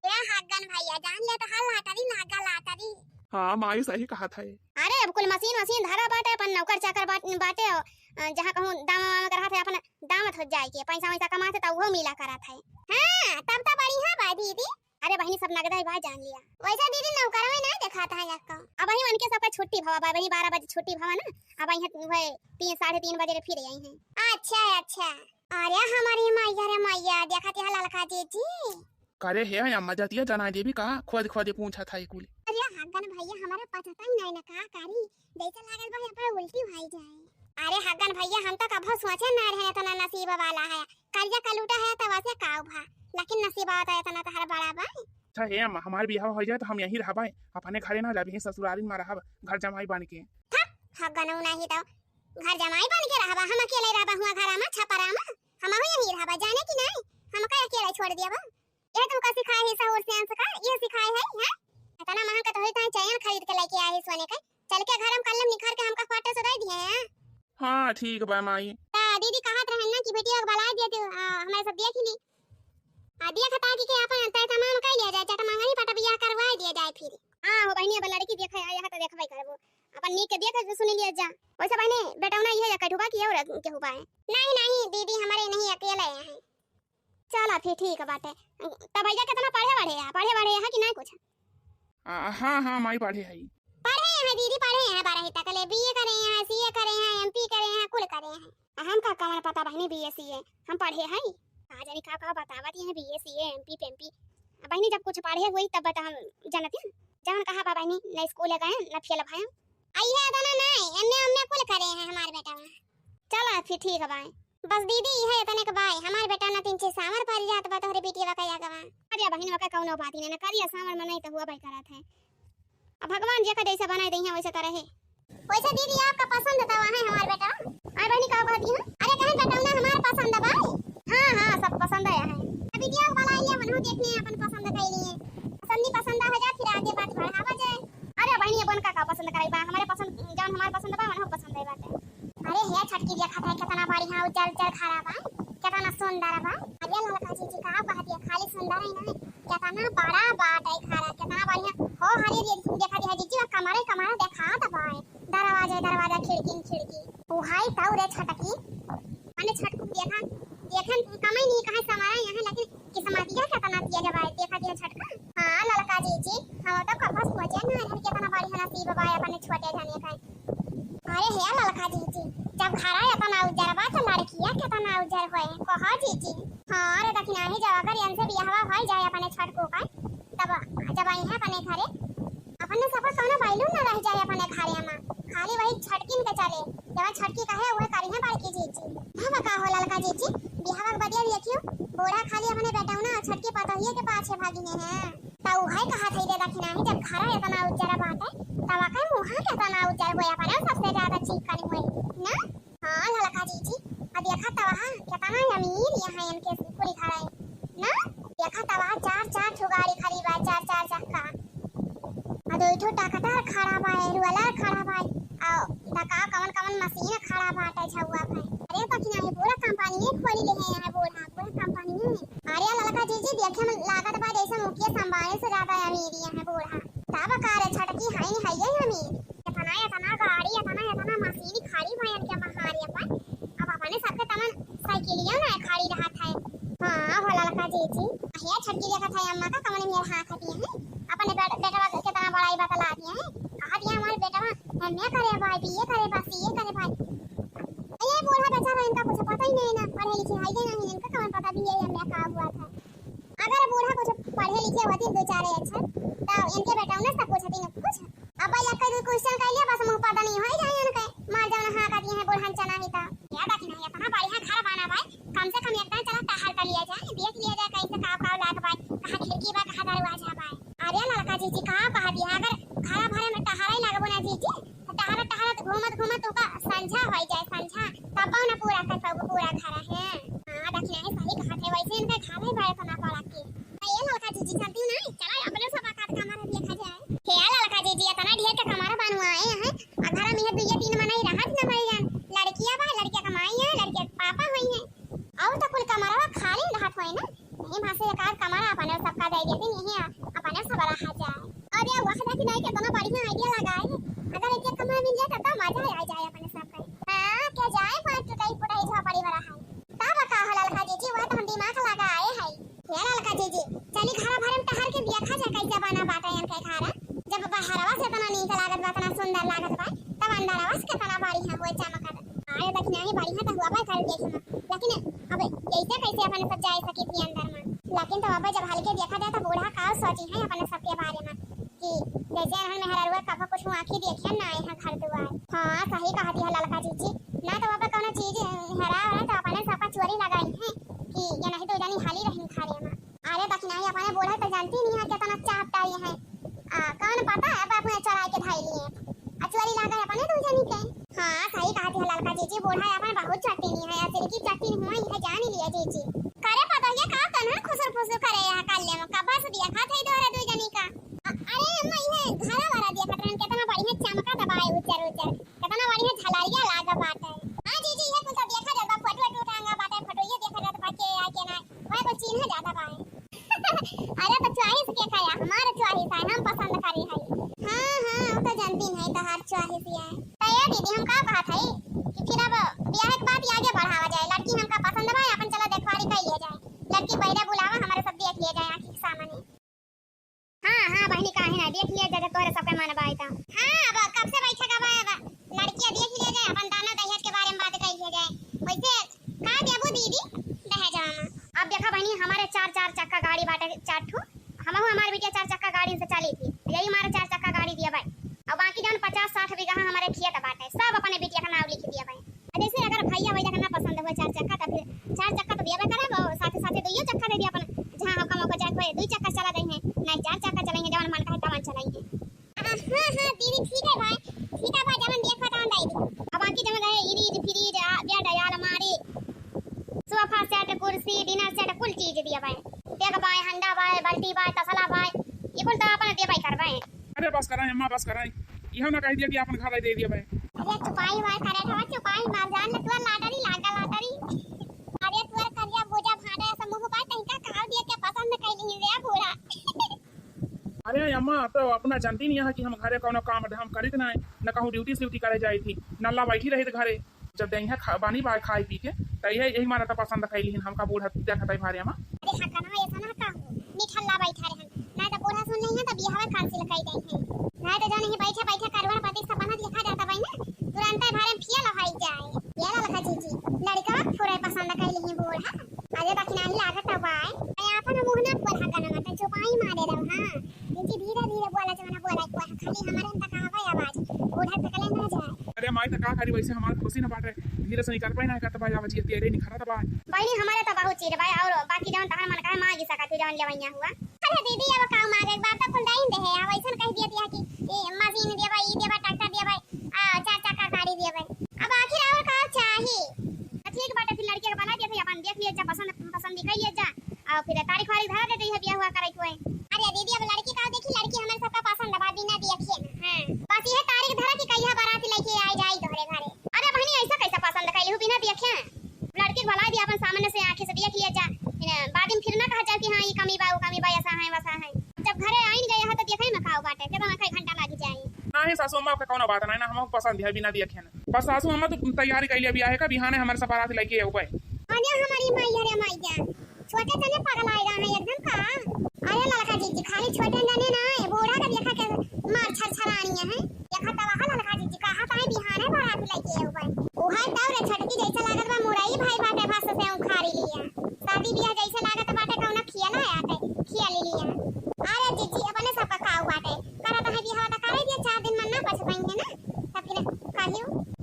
ए हगन भैया, जान ले तो हल लाटरी लागा लाटरी। हाँ माई, सही कहत है। अरे अब कुल मशीन वशीन धरा बाटे, अपन नौकर चाकर बाट-, बाटे, और, अ, जहाँ कहूँ दाम वाम के रहत है, अपन दामत हो जाए के, पैसा वैसा कमाते तो उहो मिला करत है। हाँ, तब तो बढ़िया बा दीदी। अरे बहिनी, सब नगदा ही बा, जान लिया। वैसे दीदी, नौकरवे ना देखात है जाको। अब वही उनके सबका छुट्टी भवा बा, वही बारह बजे छुट्टी भवा ना, अब वही वही तीन, साढ़े तीन बजे फिर आई हैं। अच्छा, अच्छा। अरे हमारी मैया रे मैया, देखत है ललका जीजी। करे हे अम्मा, जतिया जना देवी का खोद खोदे पूछत है कुल। अरे हगन भैया, हमारा पचता ही नहीं ना, का करी, जैसे लागल बा यहाँ पर उल्टी भाई जाए। अरे हगन भैया, हम तो कभो सोचे ना रहे इतना नसीब वाला है, करिया कलूटा है तो वैसे काव भा, लेकिन नसीब आवता इतना तहर बड़ा बा। अच्छा हे अम्मा, हमार बियाह हो जाए तो हम यहीं रहबे, अपने घरे ना जाबे, ससुरारिन में रहब, घर जमाई बन के। थक, हगन नहीं तो घर जमाई बन के रहबा, हम अकेले रहबा हुआ घरा में, छपरा में, हम यहीं रहबा, जाने की नहीं, हमका अकेले छोड़ दिया बा। ये तुमका सिखाए है सहूर से संस्कार, ये सिखाए है, हैं? इतना महंगा तो होई, ताई चैन खरीद के लेके आए है सोने के, चल के घर हम कल्लम निखार के हमका क्वार्टर से दे दिए हैं। हाँ, ठीक बा माई। ता दीदी कहत रहन ना कि बिटिया के बुलाए दिए, तो, आ, हमारे सब देख ही ली। आ, दिया खता कि के अपन तय तमाम कर लिया जाए, चटमंगनी पट बियाह करवाए दिया जाए फिर। हाँ, हो बहिनी, अब लड़की देखे आया है तो देखबे करबो। अपन नीक के देख के सुन लिया जा। वैसे बहिनी, बेटौना इहे या कठुबा की और केहू बा है? नहीं, नहीं, दीदी, हमारे नहीं, अकेले हैं। चला फिर ठीक बाटे। तब भैया कितना पढ़े बढ़े है, पढ़े बढ़े है कि नहीं कुछ? आ, हाँ, हाँ, माई पढ़े है। पढ़े हैं दीदी, पढ़े हैं बारह तक ले, बीए करे हैं, सीए करे हैं, एमपी करे हैं, कुल करे हैं। आ, हमका कवन पता बहिनी बीए सीए, हम पढ़े हैं। का जानी का का बतावत हैं बीए सीए, एमपी पेमपी। आ, बहिनी जब कुछ पढ़े हुई तब बता हम जानत हैं। जवन कहा बा बहिनी, न स्कूल गए, न फेल भए। आ, ये इतना नहीं, एमए, एमए कुल करे हैं हमार बेटा। चला फिर ठीक बा। बस दीदी, इहे इतने के बाय, हमार बेटा ना तीन छह सावर पर जात बा तोहरे बिटिया का आगवा। अरे बहिन, ओका कौनो बात ही नहीं, ना करिया सावर में नहीं तो हुआ भाई करत है। अब भगवान जेका जैसे बनाए दइहें वैसे तो रहे। वैसे दीदी, आपका पसंद तो है हमार बेटा। आय बहिनी, का बात है? अरे कहें बेटा ना हमार पसंद बा। हाँ, हाँ, सब पसंद है। अभी दिया वाला ये मनो देखने अपन पसंद कर लिए। पसंद नहीं पसंद हो जाए, फिर आगे बात बढ़ावा जाए। अरे बहिनी, अब उनका का पसंद करे बा, हमारे पसंद, जौन हमार पसंद बा, उनहु पसंद है बाटे। अरे हे छटकी, देखत है कितना बढ़िया उज्जर उज्जर खड़ा बा, कितना सुंदर बा। अरे ललका जीजी, का बात है, खाली सुंदर ही नहीं, कितना बड़ा बाटे खड़ा, कितना बढ़िया। हो हरे रे, देखा दिया जीजी, वो कमरे कमरा देखात बा, दरवाजे दरवाजा, खिड़की खिड़की। ओ हाय ताऊ रे छटकी, माने छटकू देखा, देखे कमाई नहीं कहे समारा यहाँ, लेकिन किस्मतिया कितना तेज बा, देखा दिया छटका। हाँ ललका जीजी, हम तो कबो सोचे ना रहे कितना बढ़िया नसीब बा अपने छोटे जने का। अरे हे ललका जीजी, जब घरा इतना उज्जर बा तो लड़किया कितना उज्जर होए, कहो जीजी। हाँ रे दखिनाही, जब अगर इनसे बियाहवा हो जाए अपने छटकू का, तब जब आई है अपने घरे, अपने सबको कौनो value न रह जाए अपने घरे में, खाली वही छटकिन के चले, जवन छटकी कहे उहे करिहे बड़की जीजी। हाँ बा का हो ललका जीजी, बिहावा के बदिया देखियो, बूढ़ा खाली अपने बेटौना और छटकी पतोहिए के पाछे भागिने हैं। त उहे कहा थई रे दखिनाही, जब घरा इतना उज्जर बाटे, तब का मुहा के इतना उज्जर होया पारे, सबसे ज्यादा चिकन होए ना। हाँ ललका जीजी, आ देखा तवा कितना अमीर यहाँ इनके कुल घर है ना। देखा तवा चार चार ठो गाड़ी खड़ी बा, चार चार चक्का। आ दो ठो ट्रैक्टर खड़ा बा, roller खड़ा बा। आ देखा कवन कवन मशीन खड़ा बाटे झउआ पे। अरे बकिया, ये पूरा कंपनी खोली ले है यहाँ बूढ़ा, पूरा कंपनी। अरे ललका जीजी, देखे में लागत बा जैसे मुकेश अंबानी से ज्यादा अमीर यहाँ बूढ़ा। तब का रे छटकी, है नहीं है ये अमीर। इतना, इतना गाड़ी, इतना, इतना मशीन खड़ी भयन के महारे अपन। अब अपने सबके तमन साइकिलिया ना खड़ी रहत है। हाँ, हो ललका जीजी। अहिया छटकी देखत है अम्मा का कमरे में हाथ हटी है। बीए करे बा, सीए करे भाई। ये बूढ़ा बेचारा, इनका कुछ पता ही नहीं ना, पढ़े लिखे है ही नहीं, इनका कौन पता बीए एमए का हुआ था। अगर बूढ़ा कुछ पढ़े लिखे होती दो चार अक्षर, तो इनके बेटा उन्हें सब पूछती ना कुछ। अब भाई एक दो क्वेश्चन कर लिया, बस मुंह पता नहीं हो जाए इनके, मार जाओ ना, हाँ कर दिए हैं बूढ़ा चना ही था। याद रखी नहीं, इतना बढ़िया घर बना भाई, कम से कम एक दिन चला टहल कर लिया जाए, देख लिया जाए कैसे का का लाग भाई, कहाँ खिड़की बा, कहाँ दरवाजा बा। अरे ललका जीजी, का कह दिया, अगर घरा भरे में टहरा ही लगबो ना जीजी, तो टहरा टहरा तो घूमत घूमत ओका संझा हो जाए, संझा, तब ना पूरा कर पाऊ पूरा घरा है। हाँ, दखिना है, सही कहत है, वैसे इनका घर ही बड़े तो ना पड़ा के। तो ये ललका जीजी, चलती हूँ ना, चला अपने सब औकात का हमारा देखा जाए। हे ललका जीजी, इतना ढेर के कमरा बनवाए हैं, आ घर में ये दुइये तीन मनई रहत न भई जान, लड़किया बा, लड़किया कमाई है, लड़किया के पापा होई है, और तो कुल कमरवा खाली रहत होई ना। यही भाषा एक आध कमरा अपने सबका दे देती, यही अपने सब रहा जाए। अरे वाह, देखी नहीं, कितना बढ़िया आइडिया लगा है। अगर एक एक कमरा मिल जाए, तब तो मजा आ जाए अपने सबका। हाँ, के जाए, कोई टुटाई फुटाई झोपड़ी में रहा है। तब का हो ललका जीजी, वह तो हम दिमाग लगाए है। हे ललका जीजी, चली घरा भरे में टहर के देखा जाए, कैसे बना बाटे इनके घर। जब बहरवा से इतना नीक लागत बा, इतना सुंदर लागत बा, तब अंदरवा से कितना बढ़िया हुए चमकत। अरे दखिना ही, बढ़िया तो हुआ बा घर देखे में, लेकिन अब ऐसे कैसे अपने सब जाए सकी थी अंदर में। लेकिन तो अब जब हल्के देखा जाए तो बूढ़ा का सोची है अपने सबके बारे में कि जैसे हन मेहररुआ कभो कुछ आँखी देखे ना आए हैं घर दुआर। हाँ, सही कहती है ललका जीजी, ना तो अब कौनो चीज हेरा है तो अपने सबका चोरी लगाई है कि ये नहीं तो जानी हाली रही घरे में। अरे दखिना ही, अपने बूढ़ा तो जानती नहीं है कितना चाहता ये है। आ, कौन पता है, अब अपने चोराई के धाई लिए। आ चोरी लागे अपने दू जनी के। हाँ, सही कहती है ललका जीजी, बूढ़ा अपन बहुत चट्टीनी है, आ सिल्की चट्टीन हुआ है, जान लिया जीजी। करे पता ये का तनहा खुसुर फुसुर करे यहाँ काल्य में, कब्बा से देखा थे तोहरे दू जनी का। अ-, अरे अम्मा, ये घरा वाला देखत रहन, कितना बढ़िया चमका दबाए उज्जर उज्जर, कितना बढ़िया झलरिया लागा बाटे। हाँ जीजी, ये कुल तो देखा जात बा, फोटो वोटो टांगा बाटे, फोटो ये देखा जात बा, के आ के ना, वह कुल चिन्हा जाता बा। अरे तो चॉइस के का है, हमार चॉइस है, हम पसंद करी है। हाँ, हाँ, हम तो जानती नहीं तोहार चॉइस ये है। तो ये दीदी, हम का कहत है कि फिर अब ब्याह के बाद ये आगे बढ़ावा जाए, लड़की हमका पसंद बा, अपन चला देखवारी कर लिया जाए, लड़की बहरे बुलावा, हमारे सब देख लिया जाए आँखी के सामने। हाँ, हाँ बहनी, काहे ना, देख लिया जाए, जब तोहरे सबके मन बा त। हाँ, अब कब से बैठे का बा, अब लड़किया देख लिया जाए, अपन दाना दहेज के बारे में बात कर लिया जाए। वैसे का देबू दीदी दहेजवा में? अब देखा बहनी, हमारे चार चार चक्का गाड़ी बाटे, चार ठो, हमहू हमार बिटिया चार चक्का गाड़ी से चली थी, यही हमारे चार चक्का गाड़ी दिया भाई। और बाकी जौन पचास साठ बीघा हमारे खेत बाटे, सब अपने बिटिया का नाम लिख दिया भाई। आ जैसे अगर भैया भैया का ना पसंद हुआ चार चक्का, तो फिर चार चक्का तो दिया करे, वो साथे साथे दुइयो चक्का दे दिया अपन, जहाँ हमका मौका जाए कोई दुई चक्का चला दे हैं, नहीं चार चक्का चलेंगे, जवन मन कहे तवन चलेंगे। आ, हाँ, हाँ, दीदी, ठीक है भाई, ठीक है भाई, जवन देखो तवन दे दी। अब बाकी जवन रहे, इरीज, फ्रीज, आ, बेड, अलमारी, सोफा सेट, कुर्सी, डिनर सेट, कुल चीज दिया भाई। डेग बाय, हंडा बाय, बाल्टी बाय, तसला बाय, ये कुल तो अपन देबे करबे। अरे बस कराई अम्मा, बस कराई, इहो ना कह दिया कि अपन घर दे दिया भाई। अरे चुपाई मार करे था, चुपाई मार, जान ले तोर लाटरी लागा लाटरी। अरे तोर करिया भुजा भाटा ऐसा मुंह बाय, तनिका काव दिया के पसंद कैली रे बूढ़ा। अरे अम्मा, तो अपना जानती नहीं है कि हम घरे कौनो काम धाम करित ना है, न कहूँ ड्यूटी स्यूटी करे जाई थी, नल्ला बैठी रही घरे। जब दहिया खा, बानी बाय खाए पी के, त यही, यही मारा त पसंद कैली हिन हमका बूढ़ा देखत है भारे अम्मा। अरे हाँ, कनवा ऐसा ना का हो, निठल्ला बैठा रहन, ना तो बूढ़ा सुन लेही तो बियाहवा cancel कर दे है, ना तो जौन ही बैठे बैठे करुआ पति सपना देखा जाता भाई ना, तुरंत भारे में फेल हो जाए। ये ललका जीजी, लड़का पूरा पसंद कैली ही बूढ़ा। अरे बाकी नाही लागत बाय। अरे आपन मुंह ना खोल हा कनवा, त चुपाई मारे रहो, हाँ। इनकी धीरे धीरे बोला, जवना बोला को है, खाली हमारे अंदर कहाँ भाई आवाज, बूढ़ा तकले ना जाए। अरे माई, त का करी, वैसे हमार खुशी ना बाटे, धीरे से निकल पाई ना, कहत बाय आवाज ये तेरे निखरत बाय। बहनी, हमारे तो बहुत चीज बाय, और बाकी जवन तहन मन कहे मांगी सकत हो, जवन लेवैया हुआ। अरे दीदी, अब का मांगे, एक बार तो कुल दाइन दे है, अब ऐसन कह दिया दिया कि ए मशीन देबा, ई देबा, ट्रैक्टर देबा, आ, चार चक्का गाड़ी देबे। अब आखिर और का चाही? तो ठीक बाटे, फिर लड़किया के बना दिया, फिर अपन देख लिया जा, पसंद, पसंद दिखाई लिया जा, और फिर तारीख वारीख धरा दे दी है, बियाह हुआ करे कोई। अरे दीदी, अब लड़की का देखी, लड़की हमारे सबका पसंद बा, बिना देखे ना। हाँ, बस ये तारीख धरा कि कहिया बारात लेके आई जाई तोहरे घरे। अरे बहनी, ऐसा कैसा पसंद कैली हूँ बिना देखे? लड़की के भलाई दिया, अपन सामने से आंखें से देख लिया जा, फिर बाद में फिर ना कहा जा कि हाँ, ये कमी बा, वो कमी बा, ऐसा है, वैसा है। जब घरे आइन गए हो तो देखे में का बाटे, कितना कई घंटा लागी जाए। नाही सासू अम्मा, आपका कौनो बात नाही ना, हमको पसंद है बिना देखे ना। बस सासू अम्मा तो तैयारी कर लिया बियाह का, बिहाने हमारे सब बारात लेके आऊ भाई। अरे हमारी माई, अरे माई जान, छोटे जने पगलाए रहा है एकदम का। अरे ललका जीजी, खाली छोटे जने ना, ये बूढ़ा का देखा के मार छरछरानी है। देखा तब ललका जीजी कहा था बिहाने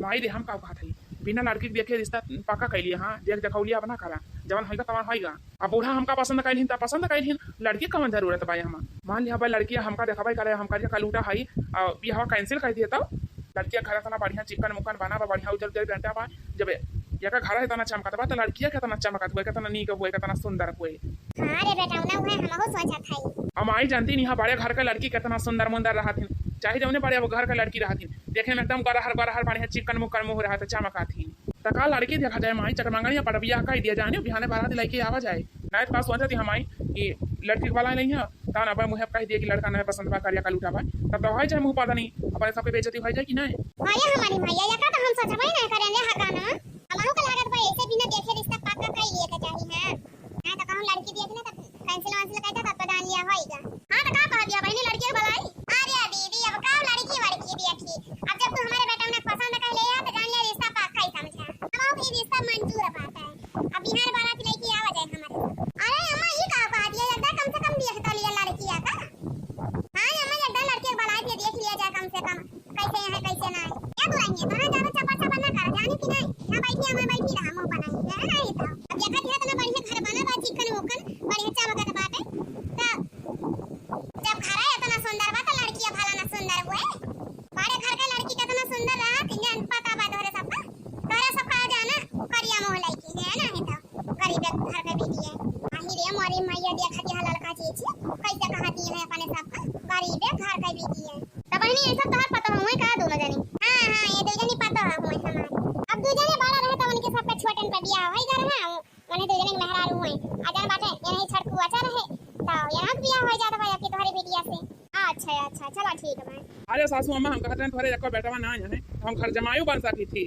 भाई रे, हम का कहत हई, बिना लड़की के देखे रिश्ता पक्का कइलिया, हाँ, देख देखौलिया अब ना करा, जवन होइगा तवन होइगा। अब बूढ़ा हमका पसंद कइलिन त पसंद कइलिन, लड़की कवन जरूरत बा हमा। मान लिया अब लड़किया हमका देखबे करे, हम करिया कलूटा हई, आ बियाहवा cancel कर दिए तब। लड़किया घर इतना बढ़िया चिकन मुकन बना बा, बढ़िया उजर उजर बेटा बा, जब एकर घर इतना चमकत बा त लड़किया केतना चमकत हुए, केतना नीक हुए, केतना सुंदर हुए। हाँ रे बेटा, उन्हें उहे हमहू सोचत हई। हम आई जानती नहीं, हाँ, बड़े घर के लड़की केतना सुंदर मुंदर रहत हिन, चाहे जौने बड़े घर के लड़की रहत हिन, देखे में एकदम गरहर गरहर बढ़िया चिकन मुकन मुँह रहत चमकत हिन। त का लड़की देखा जाए माई, चटमंगनिया पर बियाह कह दिया जाने, बिहाने बारात लेके आवा जाए। नहीं तो का सोचत ही हम आई कि लड़की के वाला नहीं है, तब ना मुँह कह दिए कि लड़का नहीं पसंद बा, करिया कलूटा बा, तब तो हो जाए मुँह पता नहीं, अपने सबके बेइज्जती हो जाए कि नहीं। अरे हमारी मैया, ये का तो हम सोचबे नहीं करेंगे हकाना। हमहू के लागत बा ऐसे बिना देखे रिश्ता पक्का कर लिए के चाही है। नहीं तो कहूँ लड़की देख ले तब cancel वैंसिल कहता तब तो जान लिया होइगा। हाँ तो का कह दिया बहनी, लड़की के बुलाई? अरे दीदी, अब का लड़की वड़की देखी, अब जब तू हमारे बेटा उन्हें पसंद कर ले है तो जान लिया रिश्ता पक्का ही समझा। हमहू के रिश्ता मंजूर बात है। अब बिहान बारात लेके आवा जाए हमारे। अरे अम्मा, ये का कह दिया, एकदम कम से कम देख तो लिया लड़किया का। हाँ अम्मा, एकदम लड़के के बुलाई के देख लिया जाए कम से कम, कैसे है कैसे ना है। क्या बुलाई है, कहाँ ज्यादा चपर चपर ना कर, जाने की नहीं। यहाँ बैठी है, मैं बैठी रहा, मुँह बनाई है ना, ये तो। अब देखा दिया इतना बढ़िया घर बना बा, चिकन मुकन बढ़िया चमकत बाटे। तो जब घर है इतना सुंदर बा तो लड़किया भला ना सुंदर हुए। बड़े घर के लड़की कितना सुंदर रहा, तीन पता बा तोहरे सबका। तोहरे सबका आ जाना करिया मुँह लड़की है ना, है तो गरीब घर के बेटी है। आही रे मोरी मैया, देखा दिया लड़का चीज कैसे कहा दिए है अपने सबका, गरीब घर के बेटी है। तब बहनी ऐसा तोहर पता हुए का दोनों जनी? हाँ हाँ, ये दो जनी पता हुए हमारे। अब दो जने बड़ा रहे तो उनके सबका छोटन पे बियाह होई जा रहा है, मने दो जने के मेहरारू हुए। आ जान बाटे, ये नहीं छड़कू अच्छा रहे, तो यहाँ के बियाह हो जाता भाई आपकी तोहरी बिटिया से। अच्छा, अच्छा, चला ठीक है। अरे सासू अम्मा, हम कहते हैं तोहरे एको बेटवा ना है, हम घर जमायू बन सकी थी।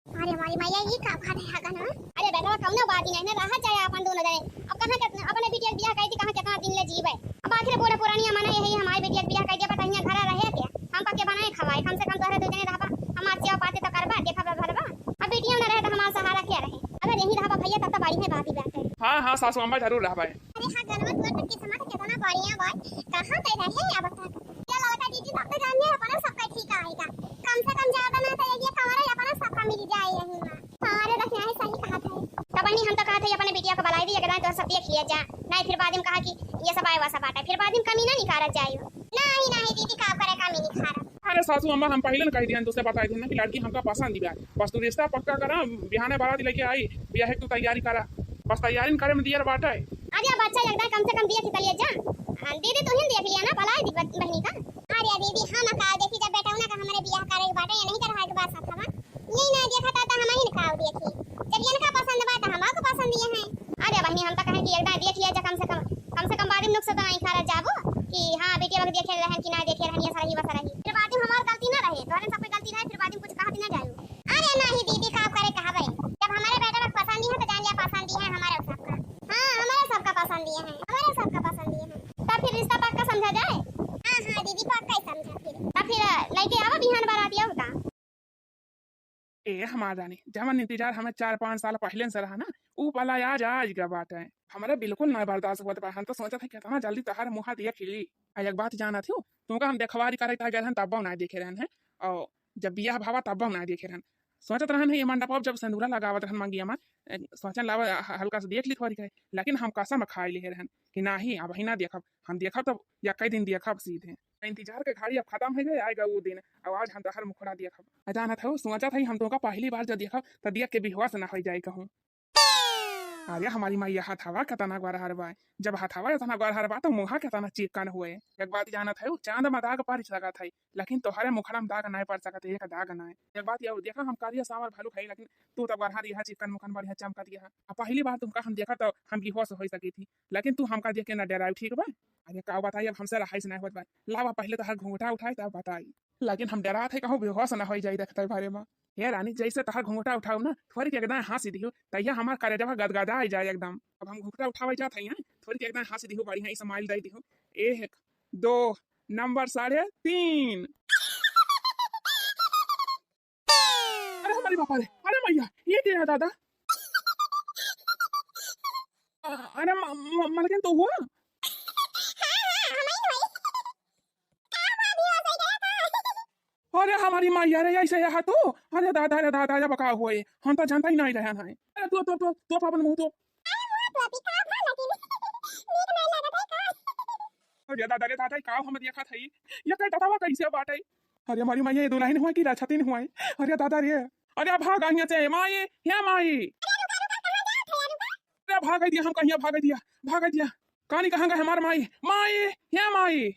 अरे हमारी मैया, ये का बात है हगन, हाँ? अरे बेटवा, कौनो बात ही नहीं ना, रहा जाए अपन दोनों जने। अब कहाँ के, अपने बिटिया के बियाह कही थी, कहाँ कितना दिन ले जीवे। अब आखिर बूढ़े पुरानिया मना यही हमारी बिटिया के बियाह कही दिया, बताइए घर रहे क्या? हम पके बनाए खवाए, कम से कम तोहरे दो जने रहबा, हमार सेवा पाती तो करबा, देखबा भरबा। अब बिटिया न रहे तो हमार सहारा क्या रहे? अगर यहीं रहबा भैया, तब तो बड़ी है बात ही बात है। हाँ, हाँ, सासू अम्मा जरूर रहबा। अरे हाँ, गनवा तोर किस्मत कितना बढ़िया बा, कहाँ पे रहे अब तक? क्या लड़का दीदी, तब तो जानिए अपना सबका ठीक आएगा, कम से कम ज्यादा ना तो ये कमरा अपना सबका मिल जाए यहीं में। हाँ रे, देखिए, सही कहा था। तब बहनी, हम तो कहा था, अपने बिटिया को बुलाई दी, एक दाएं तो सब देख लिया जा, नहीं फिर बाद में कहा कि ये सब आए, वह सब आटा, फिर बाद में कमी ना निकाला जाए। नहीं, नहीं दीदी, का करे, कमी निकाला। अरे सासू अम्मा, हम पहले न कह दिया, तुझसे बताई थी ना कि लड़की हमका पसंद ही बा। बस तू रिश्ता पक्का करा, बिहाने बारात लेके आई, बियाह की तू तैयारी करा। बस तैयारी न करे में दियर बाटे। अरे बच्चा लगता है, कम से कम देख तो लिया जा। हाँ, दीदी तू ही देख लिया ना, बुलाई दी बहनी का। अरे दीदी, हम का देखी, जब बेटा उन्हें का हमारे बियाह करे के बाटे, ये नहीं कर रहा है कि बात साथ हवा। ये ना देखा था, तो हम ही ना का देखी। जब इनका पसंद बा, तो हम आपको पसंद ये है। अरे बहनी, हम तो कहें कि एक दाएं देख लिया जा, कम से कम, कम से कम बाद में नुक्स तो नहीं खा जाबो कि हाँ, बेटी अब देखे रहन कि ना देखे रहन, ये सही, वह सही। फिर बाद में हमार गलती ना रहे, तोहरे सब कोई गलती रहे, फिर बाद में कुछ कहत ना जाए। अरे नहीं दीदी, का करे कहा भाई, जब हमारे बेटा का पसंद ही है, तो जान लिया पसंद ही है हमारे सबका। हाँ, हमारे सबका पसंद ही है, हमारे सबका पसंद ही है। तब फिर रिश्ता पक्का समझा जाए? हाँ, हाँ दीदी, पक्का ही समझा फिर। तब फिर लेके आवा बिहान बारात, या होता। ए हमार रानी, जवन इंतजार हमें चार पाँच साल पहले से रहा ना, ऊ वाला आज, आज का बात है। हमारे बिल्कुल ना बर्दाश्त होत बा। हम तो सोचत है कितना जल्दी तोहार मुँह देख ली। आ एक बात जानत हो, तुमका हम देखवारी करे ताकि रहन तब ना देखे रहन है, और जब बियाह भावा तब ना देखे रहन। सोचत रहन है ये मंडप जब सिंदूरा लगावत रहन मंगिया में, ए, सोचन लावा ह-, हल्का से देख ली थोड़ी है, लेकिन हम कसम खाई ले रहन कि नहीं, अब ही ना देखब, हम देखब तब या कई दिन देखब सीधे। इंतजार के घड़ी अब खत्म हो गए, आएगा वो दिन, अब आज हम तोहार मुखड़ा देखब। आ जानत हो, सोचत है हम तुमका पहली बार जब देखब, तो देख के बेहोश ना हो जाए कहूँ। अरे हमारी माई, ये हथवा केतना गोरहर बा। जब हथवा इतना गोरहर बा, तो मुँह केतना चिकन हुए। एक बात जानत है, चांद में दाग पड़ सकत है, लेकिन तोहरे मुखड़ा में दाग नहीं पड़ सकत, एक दाग नहीं। एक बात ये देखा, हम करिया सावर भालू खाई, लेकिन तू तो गोरहर यह चिकन मुकन बढ़िया चमकत यह। अब पहली बार तुमका हम देखा तो हम बेहोश हो सकी थी, लेकिन तू हमका देख के ना डराई, ठीक बा? अरे का बताई, अब हमसे रहाई से नहीं होत बा। लावा पहले तो हर घूंघटा उठाई तब बताई। लेकिन हम डरात है कहूँ बेहोश ना हो जाई देखते बारे में। हे रानी, जैसे तोहर घुंघटा उठाऊ ना, थोड़ी के एकदम हँसी दिहू, तैया हमार करेजवा गदगदा आई जाए एकदम। अब हम घुंघटा उठावे जात हई, थोड़ी के एकदम हँसी दिहू, बढ़िया smile दे दिहू। एक, दो, नंबर साढ़े तीन। अरे हमारी बापा रे, अरे मैया, ये क्या है दादा? अ-, अरे म-, म-, मलकिन तो हुआ? हाँ, हाँ, हम ही हुई। का हुआ भी हो जाएगा? अरे हमारी माई, अरे ऐसे यहाँ तू? अरे दादा, अरे दादा, अरे बका हुए, हम तो जानता ही नहीं रहे हैं। अरे तू, तू, तू, तू अपन मुंह तो। अरे मुंह तो भी का भा लगी? नीक नहीं लगत है का? अरे दादा, अरे दादा, का हम देखत हई? ये कई दादा कैसे बाटे? अरे हमारी माई, ये दुल्हन हुआ कि राछतिन हुआ है? अरे दादा रे, अरे भाग आइया से, माई, हे माई। अरे भाग दिया, हम कहिया भाग दिया, भाग दिया। कानी कहाँ गए हमार माई? माई, हे माई।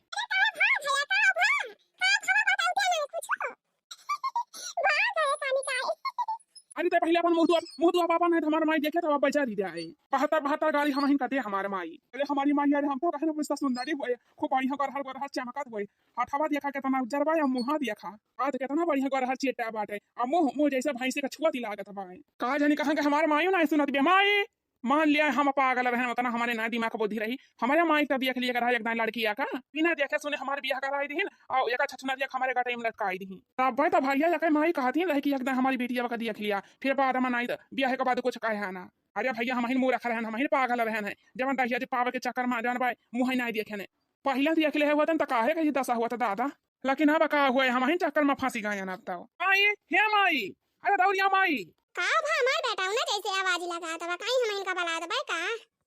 अरे ते पहले अपन मुंह धोआ, मुंह धोआ पापा, नहीं तो हमार माई देखे तो अब बेचारी जाए। बहत्तर, बहत्तर गाली हम ही कटे हमार माई। अरे हमारी माई, अरे हम तो कहे ना, सुंदरी हुए, खूब बढ़िया गरहर, गरहर चमकत हुए। हथवा देखा केतना उज्जर बा, या मुँहा देखा। हाथ केतना बढ़िया गरहर चेटा बाटे। आ मुँह, मुँह जैसे भैंसी का छुअत ही लागत बा। का जानी कहाँ के हमार माई ना सुनत बे, माई। मान लिया हम पागल रहन, उतना हमारे ना दिमाग बुद्धि रही। हमारे माई तो देख लिया रहा एक दाई लड़की आका, बिना देखे सुने हमारे बियाह कराई दिहिन, और एक छछना दिया हमारे गटे में लटकाई दिहिन। तब भाई तो भैया एक माई कहती रही कि एक दाई हमारी बेटिया का देख लिया, फिर बाद में नहीं तो बियाह के बाद कुछ कहे ना। अरे भैया हम ही मूर्ख रहन, हम ही पागल रहन है, जवन दहिया जी पावे के चक्कर में जान भाई मुँह ही नहीं देखे ने। पहिले देख ले होतन त काहे कही दशा हुआ था दादा, लेकिन अब का हुआ, हम ही चक्कर में फंसी गए ना। अब तो माई, हे माई, अरे दौड़िया माई। का भा हमार बेटा उन्हें जैसे आवाज लगा दबा, कहीं हम इनका बला दबा का?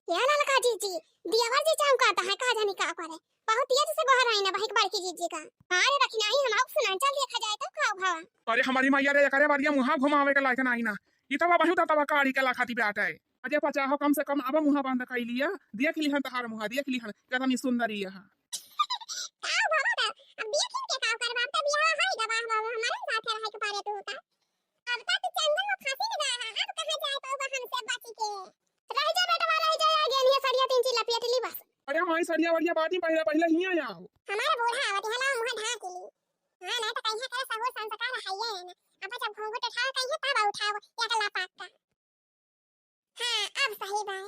या ललका जीजी, दियावर जी चौंकाता है, का जानी का करे। बहुत तेज से गोहराई ना बहिक बड़की जीजी का। अरे रखी नहीं, हम आउक सुना, चल देखा जाए तो का भा। अरे हमारी माई, अरे करे बारिया मुँहा घुमावे के लायक नहीं ना। ई तवा बहुत तवा काड़ी के लाखाती बेटा है। अरे पचाहो कम से कम अब मुँहा बंद कर लिया। देख लिहन तहार मुँहा, देख लिहन केतनी सुंदरी है। का भवा बा? अब बिया खींच के का करबा? अब त बियाह है गवाह बाबू, हमारे साथ रहे के पड़े तू का। अब त तू चंदन में फांसी लगा है, अब कहाँ जाए पाऊबा हमसे बच के? रह जा बेटवा, रह जा, आ गया नहीं सरिया तीन चीज लपेट ली बस। अरे माई सरिया वरिया बाटी पहले, पहले हिया आओ। हमारा बूढ़ा आवत है, लाओ मुँह ढाँक ली। हाँ, नहीं तो कहीं करे सहूर संस्कार है ये ना। अब जब घूंघट उठाओ कहीं तब उठाओ, या गला पाक का। हाँ, अब सही बा।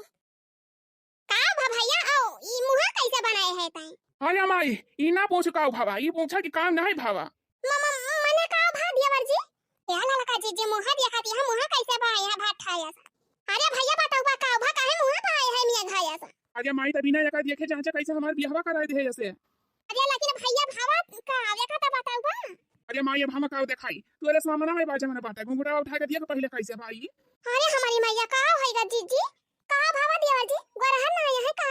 का भा भैया, आओ, ई मुँहा कैसे बनाए है तैं? अरे माई, ई ना पूछ का भवा, ई पूछा कि काम नहीं भवा। म-, म-, मने का भा देवर जी? ए ललका जीजी, मुँहा देखत, यह मुँहा कैसे बा, यह भात खाया सा। अरे भैया, बताओ बा, का भा, काहे मुँहा बा, यह मियाँ घाया सा? अरे माई, तभी ना एका देखे चाचा कैसे हमार बियाहवा कराए दे जैसे। अरे लेकिन भैया, भावा का, एका तो बताओ बा। अरे माई, अब हम का देखाई, तू अरे सामना में बाजा में बाटा, घुंघटा उठा के दिया पहले कैसे भाई। अरे हमारी मैया, का होइगा जीजी? का भावा देवर जी, गोरहर ना आया है का?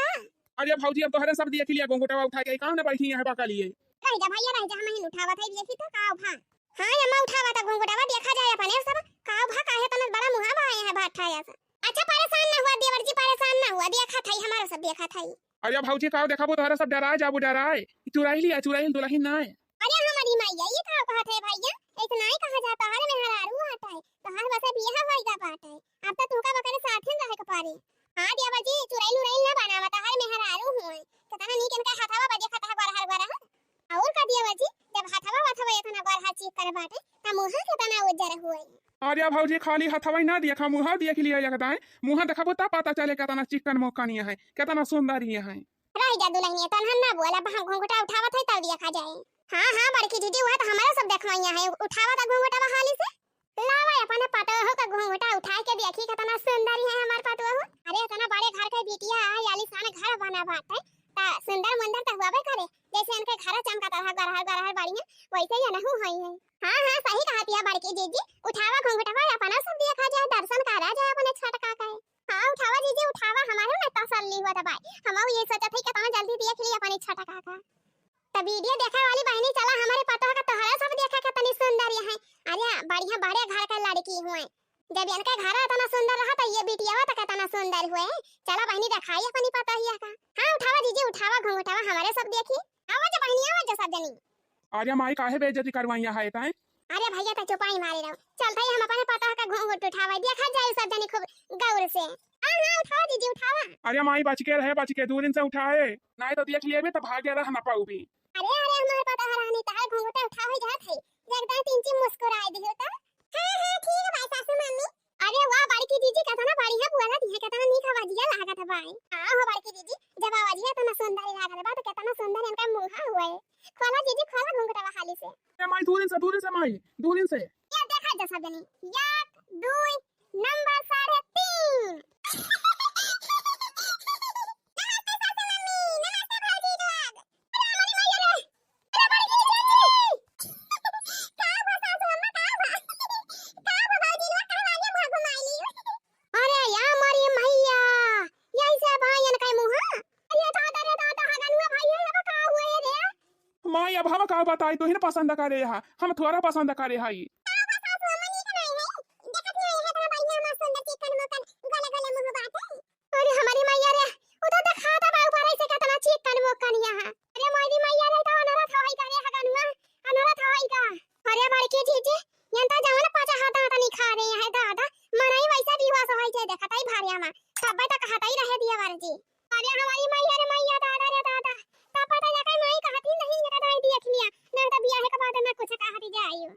अरे भौजी, अब तोहरे सब देख लिया, घुंघटवा उठा के, काम ना बैठी है बाका लिए। रह जा भैया, रह जा, हम ही उठावत है, देखी तो का भा। हाँ अम्मा, उठावा त घुंघटवा, देखा जाए अपने सब, का भा, काहे तनत बड़ा मुँहा बा, यहाँ भात खाया सा। अच्छा, परेशान ना हुआ देवर जी, परेशान ना हुआ, देखा था हमारा सब, देखा था। अरे भौजी, का देखा, वो तोहरा सब डराए जाबू, डराए। चुराई लिया, चुराई दुल्हन ना है। अरे हमारी मैया, ये का कहत है भैया? ऐसे नाई कहा जाता, हर मेहरारू आता है, तोहार बस बियाह होइगा बाटे, अब तो तुमका बकरे साथे रहे के पड़े। हाँ देवर जी, चुड़ैल उड़ैल ना बनावा, तोहार मेहरारू हुए, कितना नीक इनका हथवा बजे खता गोरहर गोरहर। और का देवर जी, जब हथवा वथवा इतना गोरहर चीख कर बाटे, त मुँहा कितना उज्जर हुए। अरे भौजी, खाली हथवा ही ना देखा, मुँहा देख लिया एक दाएं, मुँहा देखबो तब पता चले कितना चिकन मोकन ये है, कितना सुंदर ये है। रह जा दुल्हनिया, तनहन ना बोला, अब हम घुंघटा उठावत है तब देखा जाए। हाँ, हाँ, बड़की जीजी, वह तो हमारा सब देखवैया है, उठावा था घुंघटा हाली से। लावा अपने पतोहू का घुंघटा उठा के देखी, कितना सुंदर है हमार पतोहू। अरे, इतना बड़े घर के बिटिया है, आलीशान घर बना बाटे, ता सुंदर मुंदर तो हुआबे करे, जैसे इनके घर चमकता है, गरहर, गरहर बढ़िया, वैसे ही अनहू होई है। हाँ, हाँ, सही कहत है बड़की जीजी, उठावा घुंघटवा, अपना सब देखा जाए, दर्शन करा जाए अपने छटका के। हाँ, उठावा जीजी, उठावा, हमारो ना तसल्ली हुआ दबाई। हम ये सोचत है कितना जल्दी देख ली अपनी छटका का। त वीडियो देखे वाली बहनी, चला हमारे पतोह का तोहरा सब देखा कितनी सुंदर ये है। अरे, बढ़िया बड़े घर के लड़की हुए। जब इनके घर इतना सुंदर रहा, तो ये बिटिया तो कितना सुंदर हुए। चला बहनी, दिखाई अपनी पतोहिया का। हाँ, उठावा जीजी, उठावा घुंघटावा, हमारे सब देखी। आवा जा बहनी, आवा जा सब जनी। अरे माई, काहे बेइज्जती करवाइया है तैं? अरे भैया, त चुपाई मारे रहो। चलते ही हम अपने पतोह का घूंघट उठावे, देखा जाए सब जनी खूब गौर से। हाँ, हाँ, उठावा जीजी, उठावा। अरे माई, बच के रहे, बच के, दूरिन से उठाए, नहीं तो देख लिए भी तो भागे रह ना पाऊ भी। अरे, अरे, हमारे पतोह रानी, तहार घूंघट उठावे जात है, जगदा तीन चीज मुस्कुराए दियो तो। हाँ, हाँ, ठीक है भाई, सासू मम्मी। अरे वाह, बड़की जीजी, कितना बढ़िया बोलत है, कितना नीक आवाजिया लागत है भाई। हाँ हो बड़की जीजी, जब आवाजिया इतना सुंदर लागत बा, तो कितना सुंदर इनका मुँहा हुआ है। खोला जीजी, खोला घुंघटवा हाली से। ए माई, दूरिन से, दूरिन से माई, दूरिन से। ये देखा जा सब जनी, एक, दुई, नंबर साढ़े तीन। नमस्ते सासू मम्मी, नमस्ते भौजी लोग। अरे हमारी मैया रे, अरे बड़की जीजी, का अब बताई, तोहिन पसंद करे हा, हम थोड़ा पसंद करे हई। का बा सासू अम्मा, नीक नाई है? देखत नाई है, इतना बढ़िया, मस्त सुंदर, चिकन मुकन, गोले गोले मुंह बाटे। अरे हमारी मैया रे, उ तो देखाता बा ऊपर से केतना चिकन मुकन यहाँ। अरे मोरी मैया रे, तो अनरथ होई का रे हगनुआ, अनरथ होई का? अरे बड़की जीजी, यन तो जवन पाचा हाथ हाथ निखारे है दादा, मनई वैसा बेहोश होई जे देखत ही भारिया मा, तब्बे तक हटाई रहे दिया वर जी। अरे हमारी मैया रे मैया, दादा रे दादा, तब पता लगा माई कहती नहीं, ये कदाई देख लिया, नहीं तो बियाह के बाद में कुछ कहती जाइयो।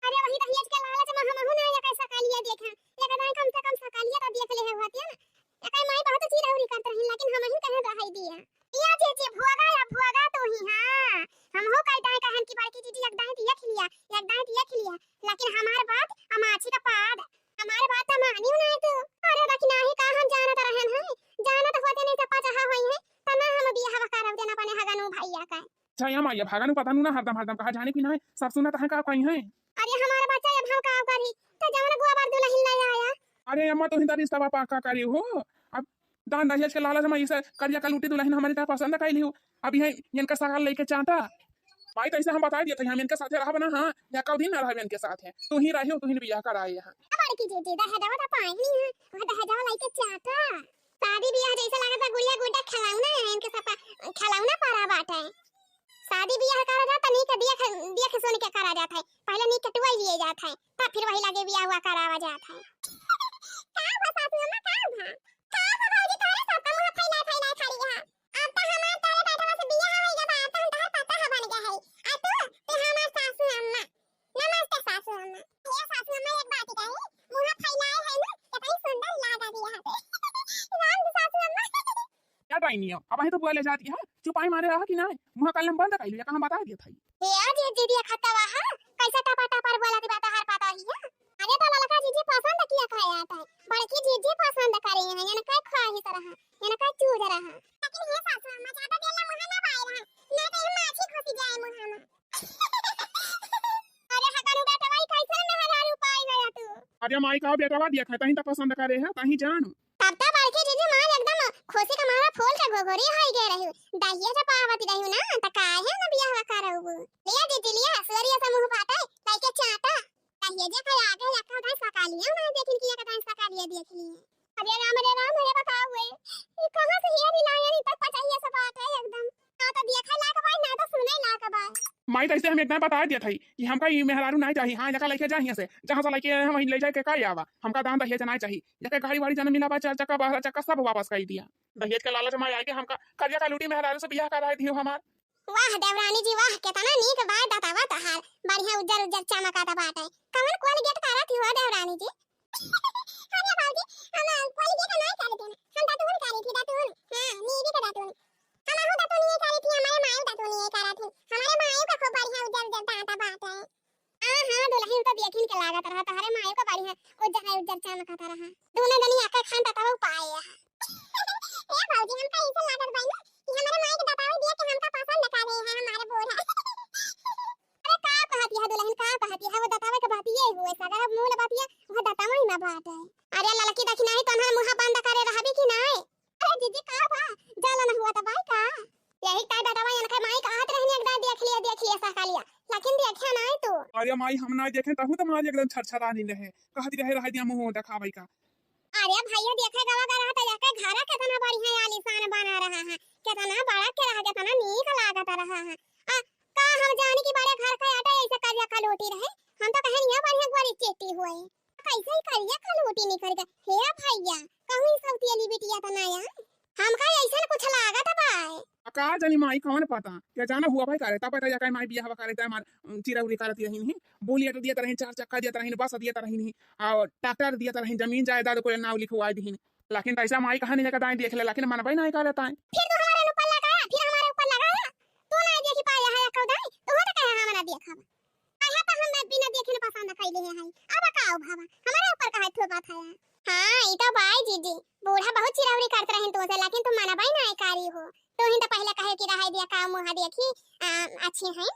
अरे वही दहेज के लालच में हमहू ना एकर सकलिया देखे, ये कदाई कम से कम सकलिया तो देख ले होती है ना। एकर माई बहुत चिरौरी करत रही, लेकिन हमहू कहे रहाई दिया। या जे जे भोगा या भोगा तो ही, हाँ, हमहू कह दाई कहन की बड़की जीजी एक दाई देख लिया, एक दाई देख लिया, लेकिन हमार बात अमाछी का पाद। हमार बात त मानियो ना तू। अरे दखिनाही का हम जानत रहन है, जानत होते नहीं सब पचहा होई है, त ना हम बियाह करब देना अपने हगनू भैया का। अच्छा या माया, भागनु पता नु ना हरदम हरदम कहा जाने की ना है, सब सुनत है का कहीं है। अरे हमार बच्चा अब हम का करी, त जवन गोबर दुल्हन ले आया। अरे अम्मा, तू ही त रिश्ता पक्का करी हो, अब दान दहेज के लालच में इसे करिया का लूटी दुल्हन हमारी तरह पसंद कर ली हो, अब यही इनका सगाल लेके चाहता। माई, तैसे हम बताई दिया था, हम इनके साथे रहब ना, हाँ, या कौ दिन ना रहब इनके साथे। तू ही रहियो, तू ही बियाह कराए यहाँ। अब बड़की जीजी, दहेजवा तो पाए नहीं है, वह दहेजवा लेके चाहता। शादी बियाह जैसे लागत बा गुड़िया गुड्डा खिलौना है, इनके सब खिलौना पड़ा बाटे। शादी बियाह करा जाता, नीक देख, देख सुन के करा जात है, पहले नीक टुआ लिए जात है, तब फिर वही लगे बियाह हुआ करावा जात है। का बा सासू अम्मा, का बा? का बा भौजी, तोरे सबका मुंह फैला फैला खड़ी है। अब त हमार तोरे बेटवा से बियाह होई गवा, अब त हम तोहर पतोह बन गए हई। आ तू, तू हमार सासू अम्मा। नमस्ते सासू अम्मा। ए सासू अम्मा, एक बात कही, मुंह फैलाए है ना, कितनी सुंदर लागा दिया है। राम सासू अम्मा। क्या डाइनी हो? अब वहीं तो बुआ ले जाती है। चुपाई मारे रहा कि ना? मुंह कलम बंद कर लिया, कहाँ बता दिया था। ए, आज ये दीदी खतवा है, कैसे टपा टपर बोला दी बात हर पता ही है। अरे तो ललका जीजी पसंद किया खाया था, बड़की जीजी पसंद करे हैं, इनका ख्वाहिश रहा, इनका चूज रहा। लेकिन हे सासू अम्मा, ज्यादा देर ला मुंह ना बाए रहा, नहीं तो ये माछी घुस जाए मुंह में। अरे हगन बेटवा, ई कैसन मेहरारू पाई गया तू? अरे माई का बेटवा दिया खाए, तहीं तो पसंद करे है, तहीं जान। तब तो बड़की जीजी मार एकदम खुशी का मारा फूल के घोघरी होई गए रही। दहिया जब पावत रही ना, त काहे ना बियाह करबू? लिया जीजी लिया, सुअरिया से मुंह बाटे, लइके चाटा। कहिए जे कोई आगे लखा उठाए सकालिया ना देखिन कि एक दाई सकालिया देख लिए। अरे राम रे राम, अरे बताओ ए, ई कहाँ से हिया रिलायन ई तक पचाइए सब बात है एकदम। ना तो देखे लायक बा, ना तो सुने लायक बा। माई, कैसे हम एक दाई बता दिया था कि हमका ई मेहरारू नहीं चाहिए। हाँ, जगह लेके जा हियां से, जहाँ से लेके हम वहीं ले जाके का आवा। हमका दान दहेज नहीं चाहिए। जके गाड़ी वाड़ी जन मिला बा, चार चक्का, बारह चक्का सब वापस कर दिया। दहेज के लालच में आके हमका करिया का लूटी मेहरारू से बियाह कराए दियो हमार। वाह देवरानी जी, वाह, केतना नीक बा दतवा तहार, बढ़िया उज्जर उज्जर चमकत बाटे। कवन Colgate करत हो देवरानी जी? अरे भौजी, हम Colgate नाय करत हन, हम दतुन करी थी, दतुन। हाँ, नीबी के दतुन। हम आहू दतुन ये करी थी, हमारे मायू दतुन ये करत थी। हमारे मायू का खूब बढ़िया उज्जर उज्जर दांत बाटे। हाँ, हाँ, दुल्हन तो देखिन के लागत रहा, तोहरे माई का बढ़िया उज्जर है, उज्जर चमकत रहा। दोनों जनी आके खान बताओ पाए है। ए भौजी, हमका ऐसे लागत बा ना कि हमारे माई के बतावे दिया कि हमका पसंद करे है हमारे बूढ़ा। अरे का कहती है दुल्हन, का कहती है, वो दतावे के बात ये हुए, सगर मूल बात ये, वो दतावे ही ना बात है। अरे ललकी दखिनाही तो हमारे मुंह बंद करे रहबी कि नाय? अरे जीजी, का बा? जलन हुआ त बाई का? यही ताई बेटवा इनके माई कहत रहनी, एक दाई देख लिया, देख लिया सकालिया, लेकिन देखा नाई तू। अरे माई, हम ना देखे, तहू तो मारी एकदम छरछरानी रहे, कहती रहे, रह दिया मुंह देखावे का। अरे भैया, देखे गवा का रहा तो देखे घर कितना बढ़िया आलीशान बना रहा है, कितना बड़ा के रहा, कितना नीक लागत रहा है। आ, का हम जानी कि बड़े घर का आटा ऐसे करिया कलूटी रहे, हम तो कहे नहीं बढ़िया गोरी चेटी हुए। कैसे ही करिया कलूटी निकल गए। हे भैया, कहूँ ई सौतियली बिटिया त ना आए? हमका ऐसन कुछ लागत बाय। आ का जानी माई, कौन पता, क्या जाना हुआ भाई करे, तब पता जाकर माई बियाह करे, त हमार, उम, चिरौरी करत रही नहीं, बोलिया तो दियत रही, चार चक्का दियत रही, बस दियत रही नहीं, और ट्रैक्टर दियत रही, जमीन जायदाद को नाव लिखवाई दीन। लेकिन तैसा माई कहा नहीं जाकर दाएं देख ले, लेकिन मनबे नहीं करत आए। फिर तू हमारे ऊपर लगाया, फिर हमारे ऊपर लगाया, तू नहीं देखी पाया है एको दाई, तू तो कहे हम ना देखब। कहे तो हम बिना देखे न पसंद कैले हैं। अब का हो बाबा, हमारे ऊपर काहे थोपत है? हाँ, ई तो बाई जीजी, बूढ़ा बहुत चिरौरी करत रहे तुमसे, लेकिन तुम मनबे ना कारी हो। तू ही तो पहले कहे कि रहे दिया का मुँह देखी, आ, अच्छी है।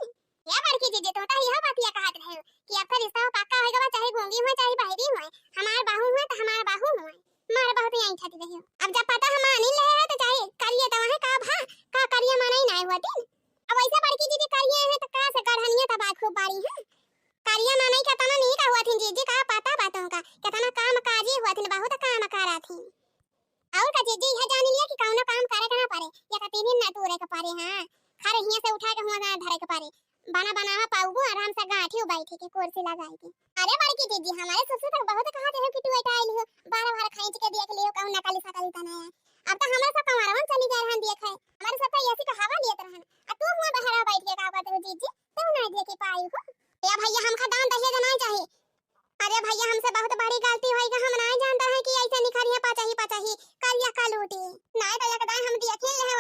या बड़की जीजी, तू तो यह बतिया कहत रहे हो कि अब तो रिश्ता पक्का होई गवा, चाहे गूंगी हो, चाहे बहरी हो, हमार बहू हो तो हमार बहू हो। मार बहुत यहीं खाती रही हो। अब जब पता हम मानी ले है तो चाहे करिए तो वहाँ का भा, का करिए माना ही ना हुआ दिन। अब वैसे बड़की जीजी करिए करिया मनई केतना नीक हुआ थिन जीजी, का पता बा तुमका, केतना काम काजी हुआ थिन, बहुत काम करा थिन। और का जीजी, यह जान लिया कि कौनो काम करे के ना पड़े, या का तीन दिन ना टूरे के पड़े। हाँ, खर हियां से उठा के हुआ ना धरे के पड़े, बना बनावा पाउबू आराम से गांठी बैठ के कुर्सी लगाई के। अरे बड़की जीजी, हमारे ससुर तक बहुत कहा थे कि टूरे आइल हो, बार बार खींच के देख लियो, कहूँ नकली सकली त नहीं है। अब तो हमारे सब कमरवन चली जा रहन देखे, हमारे सब तो ऐसी का हवा लेत रहन, आ तू हुआ बहरा बैठ के का करते हो जीजी, तू ना देखे पाई हो। ए भैया, हमका दान दहेज ना चाही। अरे भैया, हमसे बहुत बड़ी गलती होई गा, हम ना जानता है कि ऐसे निखरिया पचाही पचाही करिया का लूटी। नहीं तो एक दाई हम देखे ले